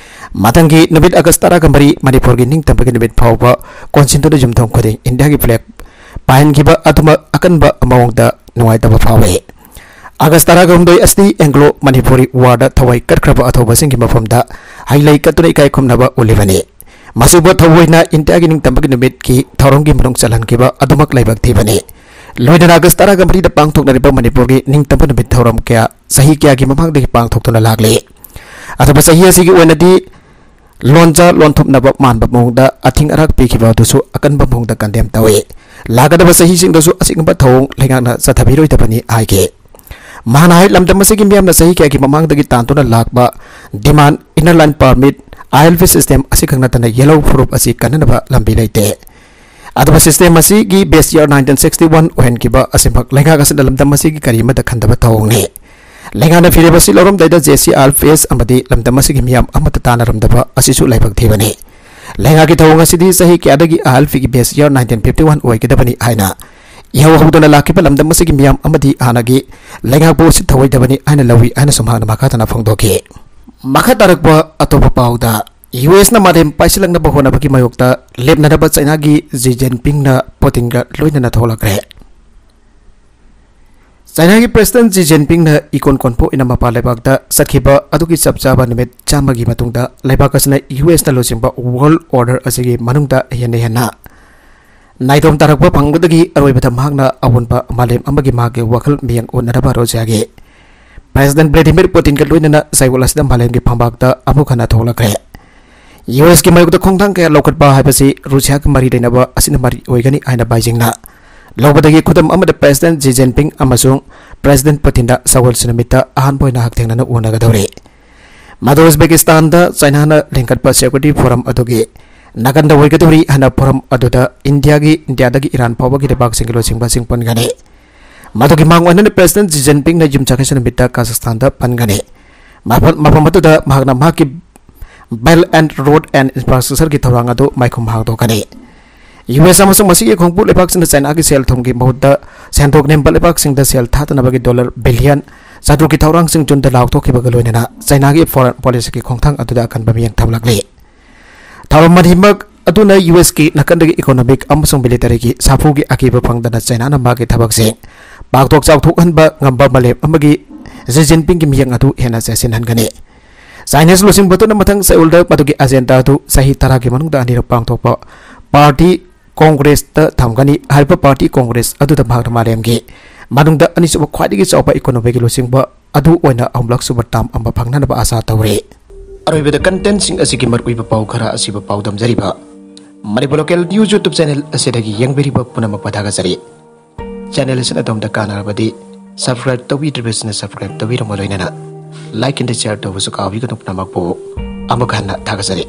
ꯃꯊꯪꯒꯤ ꯅꯨꯃꯤꯠ ꯑꯥꯒꯁ ꯇꯔꯥꯒ ꯃꯔꯤ ꯃꯅꯤꯄꯨꯔꯒꯤ ꯅꯤꯡꯇꯝꯕꯒꯤ ꯅꯨꯃꯤꯠ ꯐꯥꯎꯕ ꯀꯣꯟꯁꯤꯟꯗꯨꯅ ꯌꯨꯝꯊꯣꯡ ꯈꯨꯗꯤꯡ ꯏꯟꯗꯤꯌꯥꯒꯤ ꯐ꯭ꯂꯦꯒ ꯄꯥꯏꯍꯟꯈꯤꯕ ꯑꯗꯨꯃꯛ ꯑꯀꯟꯕ ꯃꯑꯣꯡꯗ ꯅꯨꯡꯉꯥꯏꯇꯕ ꯐꯥꯎꯏ꯫ ꯑꯥꯒꯁ ꯇꯔꯥꯒ ꯍꯨꯝꯗꯣꯏ ꯑꯁꯤꯗꯤ ꯑꯦꯡꯒ꯭ꯂꯣ ꯃꯅꯤꯄꯨꯔꯤ ꯋꯥꯔꯗ ꯊꯋꯥꯏ ꯀꯠꯈ꯭ꯔꯕ ꯑꯊꯧꯕꯁꯤꯡꯒꯤ ꯃꯐꯝꯗ ꯍꯩ ꯂꯩ ꯀꯠꯇꯨꯅ ꯏꯀꯥꯏ ꯈꯨꯝꯅꯕ ꯎꯠꯂꯤꯕꯅꯤ꯫ ꯃꯁꯤꯕꯨ ꯊꯑꯣꯏꯅ ꯏꯟꯗꯤꯌꯥꯒꯤ ꯅꯤꯡꯇꯝꯕꯒꯤ ꯅꯨꯃꯤꯠꯀꯤ ꯊꯧꯔꯝꯒꯤ ꯃꯅꯨꯡ ꯆꯜꯍꯟꯈꯤꯕ ꯑꯗꯨꯃꯛ ꯂꯥꯏꯕꯛ ꯊꯤꯕꯅꯤ꯫ ꯂꯣꯏꯅꯅ ꯑꯥꯒꯁ ꯇꯔꯥꯒ ꯃꯔꯤꯗ ꯄꯥꯡꯊꯣꯛꯅꯔꯤꯕ ꯃꯅꯤꯄꯨꯔꯒꯤ ꯅꯤꯡꯇꯝꯕ ꯅꯨꯃꯤꯠ ꯊꯧꯔꯝ ꯀꯌꯥ ꯆꯍꯤ ꯀꯌꯥꯒꯤ ꯃꯃꯥꯡꯗꯒꯤ ꯄꯥꯡꯊꯣꯛꯇꯨꯅ ꯂꯥꯛꯂꯤ꯫ ꯑꯗꯨꯕꯨ ꯆꯍꯤ ꯑꯁꯤꯒꯤ ꯑꯣꯏꯅꯗꯤ ꯂꯣꯟꯖꯥ ꯂꯣꯟꯊꯨꯞꯅꯕ ꯃꯥꯟꯕ ꯃꯑꯣꯡꯗ ꯑꯊꯤꯡ ꯑꯔꯥꯛ ꯄꯤꯈꯤꯕ ꯑꯗꯨꯁꯨ ꯑꯀꯟꯕ ꯃꯑꯣꯡꯗ ꯀꯟꯗꯦꯝ ꯇꯧꯏ꯫ ꯂꯥꯛꯀꯗꯕ ꯆꯍꯤꯁꯤꯡꯗꯁꯨ ꯑꯁꯤꯒꯨꯝꯕ ꯊꯧꯑꯣꯡ ꯂꯩꯉꯥꯛꯅ ꯆꯠꯊꯕꯤꯔꯣꯏꯗꯕꯅꯤ ꯍꯥꯏꯈꯤ꯫ ꯃꯍꯥꯛꯅ ꯍꯥꯏ, ꯂꯝꯗꯝ ꯑꯁꯤꯒꯤ ꯃꯤꯌꯥꯝꯅ ꯆꯍꯤ ꯀꯌꯥꯒꯤ ꯃꯃꯥꯡꯗꯒꯤ ꯇꯥꯟꯗꯨꯅ ꯂꯥꯛꯄ ꯗꯤꯃꯥꯟ, ꯏꯟꯅꯔ ꯂꯥꯏꯟ ꯄꯥꯔꯃꯤꯠ, ꯑꯥꯏ ꯑꯦꯜ ꯄꯤ ꯁꯤꯁꯇꯦꯝ ꯑꯁꯤꯈꯛ ꯅꯠꯇꯅ ꯌꯦꯂꯣ ꯐꯨꯔꯨꯞ ꯑꯁꯤ ꯀꯟꯅꯅꯕ ꯂꯝꯕꯤ ꯂꯩꯇꯦ꯫ ꯑꯗꯨꯕꯨ ꯁꯤꯁꯇꯦꯝ ꯑꯁꯤꯒꯤ ꯕꯦꯁ ꯏꯌꯥꯔ ꯅꯥꯏꯟꯇꯤꯟ ꯁꯤꯛꯁꯇꯤ ꯋꯥꯟ ꯑꯣꯏꯍꯟꯈꯤꯕ ꯑꯁꯤꯃꯛ ꯂꯩꯉꯥꯛ ꯑꯁꯤꯅ ꯂꯝꯗꯝ ꯑꯁꯤꯒꯤ ꯀꯔꯤꯃꯠꯇ ꯈꯟꯗꯕ ꯊꯧꯑꯣꯡꯅꯤ꯫ ꯂꯩꯉꯥꯛꯅ ꯐꯤꯔꯦꯞ ꯑꯁꯤ ꯂꯧꯔꯝꯗꯥꯏꯗ J C I L P S ꯑꯃꯗꯤ ꯂꯝꯗꯝ ꯑꯁꯤꯒꯤ ꯃꯤꯌꯥꯝ ꯑꯃꯠꯇ ꯇꯥꯟꯅꯔꯝꯗꯕ ꯑꯁꯤꯁꯨ ꯂꯥꯏꯕꯛ ꯊꯤꯕꯅꯤ꯫ ꯂꯩꯉꯥꯛꯀꯤ ꯊꯧꯑꯣꯡ ꯑꯁꯤꯗꯤ ꯆꯍꯤ ꯀꯌꯥꯗꯒꯤ ꯑꯥꯏ ꯑꯦꯜ ꯄꯤꯒꯤ ꯕꯦꯁ ꯏꯌꯥꯔ ꯅꯥꯏꯟꯇꯤꯟ ꯐꯤꯐꯇꯤ ꯋꯥꯟ ꯑꯣꯏꯒꯗꯕꯅꯤ ꯍꯥꯏꯅ ꯏꯍꯧ ꯍꯧꯗꯅ ꯂꯥꯛꯈꯤꯕ ꯂꯝꯗꯝ ꯑꯁꯤꯒꯤ ꯃꯤꯌꯥꯝ ꯑꯃꯗꯤ ꯍꯥꯟꯅꯒꯤ ꯂꯩꯉꯥꯛꯄꯨ ꯎꯁꯤꯠ ꯊꯑꯣꯏꯗꯕꯅꯤ ꯍꯥꯏꯅ ꯂꯧꯏ ꯍꯥꯏꯅꯁꯨ ꯃꯍꯥꯛꯅ ꯃꯈꯥ ꯇꯥꯅ ꯐꯣꯡꯗꯣꯛꯈꯤ꯫ ꯃꯈꯥ ꯇꯥꯔꯛꯄ ꯑꯇꯣꯞꯄ ꯄꯥꯎꯗ, ꯌꯨ ꯑꯦꯁꯅ ꯃꯥꯂꯦꯝ ꯄꯥꯏꯁꯤꯜꯂꯛꯅꯕ ꯍꯣꯠꯅꯕꯒꯤ ꯃꯥꯌꯣꯛꯇ ꯂꯦꯞꯅꯅꯕ ꯆꯩꯅꯥꯒꯤ ꯖꯤ ꯖꯤꯟꯄꯤꯡꯅ ꯄꯨꯇꯤꯟꯒ ꯂꯣꯏꯅꯅ ꯊꯣꯛꯂꯛꯈ꯭ꯔꯦ꯫ ꯆꯥꯏꯅꯥꯒꯤ ꯄ꯭ꯔꯦꯁꯤꯗꯦꯟꯠ ꯖꯤ ꯖꯤꯟꯄꯤꯡꯅ ꯏꯀꯣꯟ ꯀꯣꯟꯕ ꯑꯣꯏꯅ ꯃꯄꯥꯟ ꯂꯩꯕꯥꯛꯇ ꯆꯠꯈꯤꯕ ꯑꯗꯨꯒꯤ ꯆꯞ ꯆꯥꯕ ꯅꯨꯃꯤꯠ ꯆꯥꯝꯃꯒꯤ ꯃꯇꯨꯡꯗ ꯂꯩꯕꯥꯛ ꯑꯁꯤꯅ ꯌꯨ ꯑꯦꯁꯅ ꯂꯨꯆꯤꯡꯕ ꯋꯥꯔꯜꯗ ꯑꯣꯔꯗꯔ ꯑꯁꯤꯒꯤ ꯃꯅꯨꯡꯗ ꯍꯦꯟꯅ ꯍꯦꯟꯅ ꯅꯥꯏꯇꯣꯝ ꯇꯥꯔꯛꯄ ꯐꯪꯕꯗꯒꯤ ꯑꯔꯣꯏꯕꯗ ꯃꯍꯥꯛꯅ ꯑꯑꯣꯟꯕ ꯃꯥꯂꯦꯝ ꯑꯃꯒꯤ ꯃꯍꯥꯛꯀꯤ ꯋꯥꯈꯜ ꯃꯤꯌꯦꯡ ꯎꯠꯅꯅꯕ ꯔꯨꯁꯤꯌꯥꯒꯤ ꯄ꯭ꯔꯦꯁꯤꯗꯦꯟꯠ ꯚ꯭ꯂꯦꯗꯤꯃꯤꯔ ꯄꯨꯇꯤꯟꯒ ꯂꯣꯏꯅꯅ ꯆꯌꯣꯜ ꯑꯁꯤꯗ ꯃꯥꯂꯦꯝꯒꯤ ꯐꯝꯕꯥꯛꯇ ꯑꯃꯨꯛ ꯍꯟꯅ ꯊꯣꯛꯂꯛꯈ꯭ꯔꯦ꯫ ꯌꯨ ꯑꯦꯁꯀꯤ ꯃꯥꯌꯣꯛꯇ ꯈꯣꯡꯊꯥꯡ ꯀꯌꯥ ꯂꯧꯈꯠꯄ ꯍꯥꯏꯕꯁꯤ ꯔꯨꯁꯤꯌꯥꯒ ꯃꯔꯤ ꯂꯩꯅꯕ ꯑꯁꯤꯅ ꯃꯔꯤ ꯑꯣꯏꯒꯅꯤ ꯍꯥꯏꯅ ꯕꯥꯏꯖꯤꯡꯅ ꯂꯧꯕꯗꯒꯤ ꯈꯨꯗꯝ ꯑꯃꯗ ꯄ꯭ꯔꯦꯁꯤꯗꯦꯟꯠ ꯖꯤ ꯖꯤꯟꯄꯤꯡ ꯑꯃꯁꯨꯡ ꯄ꯭ꯔꯦꯁꯤꯗꯦꯟꯠ ꯄꯨꯇꯤꯟꯗ ꯁꯒꯣꯜꯁꯦꯟ ꯅꯨꯃꯤꯠꯇ ꯑꯍꯥꯟꯕ ꯑꯣꯏꯅ ꯍꯛꯊꯦꯡꯅꯅ ꯎꯅꯒꯗꯧꯔꯤ꯫ ꯃꯗꯨ ꯎꯖꯕꯦꯀꯤꯁꯇꯥꯟꯗ ꯆꯥꯏꯅꯥꯅ ꯂꯤꯡꯈꯠꯄ ꯁꯦꯀ꯭ꯌꯨꯔꯤꯇꯤ ꯐꯣꯔꯝ ꯑꯗꯨꯒꯤ ꯅꯥꯀꯟꯗ ꯑꯣꯏꯒꯗꯧꯔꯤ ꯍꯥꯏꯅ ꯐꯣꯔꯝ ꯑꯗꯨꯗ ꯏꯟꯗꯤꯌꯥꯒꯤ, ꯏꯟꯗꯤꯌꯥꯗꯒꯤ ꯏꯔꯥꯟ ꯐꯥꯎꯕꯒꯤ ꯂꯩꯕꯥꯛꯁꯤꯡꯒꯤ ꯂꯨꯆꯤꯡꯕꯁꯤꯡ ꯄꯨꯟꯒꯅꯤ꯫ ꯃꯗꯨꯒꯤ ꯃꯥꯡ ꯑꯣꯏꯅꯅ ꯄ꯭ꯔꯦꯁꯤꯗꯦꯟꯠ ꯖꯤ ꯖꯤꯟꯄꯤꯡꯅ ꯌꯨꯝꯁꯀꯩꯁ ꯅꯨꯃꯤꯠꯇ ꯀꯥꯖꯥꯈꯁꯇꯥꯟꯗ ꯄꯟꯒꯅꯤ꯫ ꯃꯐꯝ, ꯃꯐꯝ ꯑꯗꯨꯗ ꯃꯍꯥꯛꯅ ꯃꯍꯥꯛꯀꯤ Belt and Road and Infrastructureꯒꯤ ꯊꯧꯔꯥꯡ ꯑꯗꯨ ꯃꯥꯏꯈꯨꯝ ꯍꯥꯡꯗꯣꯛꯀꯅꯤ꯫ ꯌꯨ ꯑꯦꯁ ꯑꯃꯁꯨꯡ ꯃꯁꯤꯒꯤ ꯈꯣꯡꯄꯣꯛ ꯂꯩꯕꯥꯛꯁꯤꯡꯅ ꯆꯥꯏꯅꯥꯒꯤ ꯁꯦꯜ ꯊꯨꯝꯒꯤ ꯃꯍꯨꯠꯇ ꯁꯦꯟꯊꯣꯛ ꯅꯦꯝꯕ ꯂꯩꯕꯥꯛꯁꯤꯡꯗ ꯁꯦꯜ ꯊꯥꯗꯅꯕꯒꯤ ꯗꯣꯂꯔ ꯕꯤꯂꯤꯌꯟ ꯆꯥꯇ꯭ꯔꯨꯛꯀꯤ ꯊꯧꯔꯥꯡꯁꯤꯡ ꯖꯨꯟꯗ ꯂꯥꯎꯊꯣꯛꯈꯤꯕꯒ ꯂꯣꯏꯅꯅ ꯆꯥꯏꯅꯥꯒꯤ ꯐꯣꯔꯦꯟ ꯄꯣꯂꯤꯁꯤꯒꯤ ꯈꯣꯡꯊꯥꯡ ꯑꯗꯨꯗ ꯑꯀꯟꯕ ꯃꯤꯠꯌꯦꯡ ꯊꯝꯂꯛꯂꯤ꯫ ꯊꯧꯔꯝ ꯑꯅꯤꯃꯛ ꯑꯗꯨꯅ ꯌꯨ ꯑꯦꯁꯀꯤ ꯅꯥꯀꯟꯗꯒꯤ ꯏꯀꯣꯅꯣꯃꯤꯛ ꯑꯃꯁꯨꯡ ꯃꯤꯂꯤꯇꯔꯤꯒꯤ ꯁꯥꯐꯨꯒꯤ ꯑꯀꯤꯕ ꯐꯪꯗꯅ ꯆꯥꯏꯅꯥꯅ ꯃꯥꯒꯤ ꯊꯕꯛꯁꯤꯡ ꯄꯥꯛꯊꯣꯛ ꯆꯥꯎꯊꯣꯛꯍꯟꯕ ꯉꯝꯕ ꯃꯥꯂꯦꯝ ꯑꯃꯒꯤ ꯖꯤ ꯖꯤꯟꯄꯤꯡꯒꯤ ꯃꯤꯠꯌꯦꯡ ꯑꯗꯨ ꯍꯦꯟꯅ ꯆꯦꯠꯁꯤꯟꯍꯟꯒꯅꯤ꯫ ꯆꯥꯏꯅꯤꯁ ꯂꯨꯆꯤꯡꯕꯗꯨꯅ ꯃꯊꯪ ꯁꯑꯨꯜꯗ ꯃꯗꯨꯒꯤ ꯑꯖꯦꯟꯗꯥ ꯑꯗꯨ ꯆꯍꯤ ꯇꯔꯥꯒꯤ ꯃꯅꯨꯡꯗ ꯑꯅꯤꯔꯛ ꯄꯥꯡꯊꯣꯛꯄ ꯄꯥꯔꯇꯤ ꯀꯣꯡꯒ꯭ꯔꯦꯁꯇ ꯊꯝꯒꯅꯤ꯫ ꯍꯥꯏꯔꯤꯕ ꯄꯥꯔꯇꯤ ꯀꯣꯡꯒ꯭ꯔꯦꯁ ꯑꯗꯨꯗ ꯃꯍꯥꯛꯅ ꯃꯥꯂꯦꯝꯒꯤ ꯃꯅꯨꯡꯗ ꯑꯅꯤꯁꯨꯕ ꯈ꯭ꯋꯥꯏꯗꯒꯤ ꯆꯥꯎꯕ ꯏꯀꯣꯅꯣꯃꯤꯒꯤ ꯂꯨꯆꯤꯡꯕ ꯑꯗꯨ ꯑꯣꯏꯅ ꯑꯍꯨꯝꯂꯛ ꯁꯨꯕ ꯇꯥꯝ ꯑꯃ ꯐꯪꯅꯅꯕ ꯑꯥꯁꯥ ꯇꯧꯔꯤ꯫ ꯑꯔꯣꯏꯕꯗ ꯀꯟꯇꯦꯟꯁꯤꯡ ꯑꯁꯤꯒꯤ ꯃꯔꯨꯑꯣꯏꯕ ꯄꯥꯎ ꯈꯔ ꯑꯁꯤꯕꯨ ꯄꯥꯎꯗꯝꯖꯔꯤꯕ Manipur local news YouTube channel ꯑꯁꯤꯗꯒꯤ ꯌꯦꯡꯕꯤꯔꯤꯕ ꯄꯨꯝꯅꯃꯛꯄꯨ ꯊꯥꯒꯠꯆꯔꯤ꯫ ꯆꯦꯅꯦꯜ ꯑꯁꯤꯅ ꯑꯗꯣꯝꯗ ꯀꯥꯟꯅꯔꯕꯗꯤ ꯁꯕꯁꯀ꯭ꯔꯥꯏꯕ ꯇꯧꯕꯤꯗ꯭ꯔꯤꯕꯁꯤꯅ ꯁꯕꯁꯀ꯭ꯔꯥꯏꯕ ꯇꯧꯕꯤꯔꯝꯃ ꯂꯣꯏꯅꯅ ꯂꯥꯏꯛ ꯑꯦꯟ ꯁꯤꯌꯔ ꯇꯧꯕꯁꯨ ꯀꯥꯎꯕꯤꯒꯅꯨ꯫ ꯄꯨꯝꯅꯃꯛꯄꯨ ꯑꯃꯨꯛ ꯍꯟꯅ ꯊꯥꯒꯠꯆꯔꯤ꯫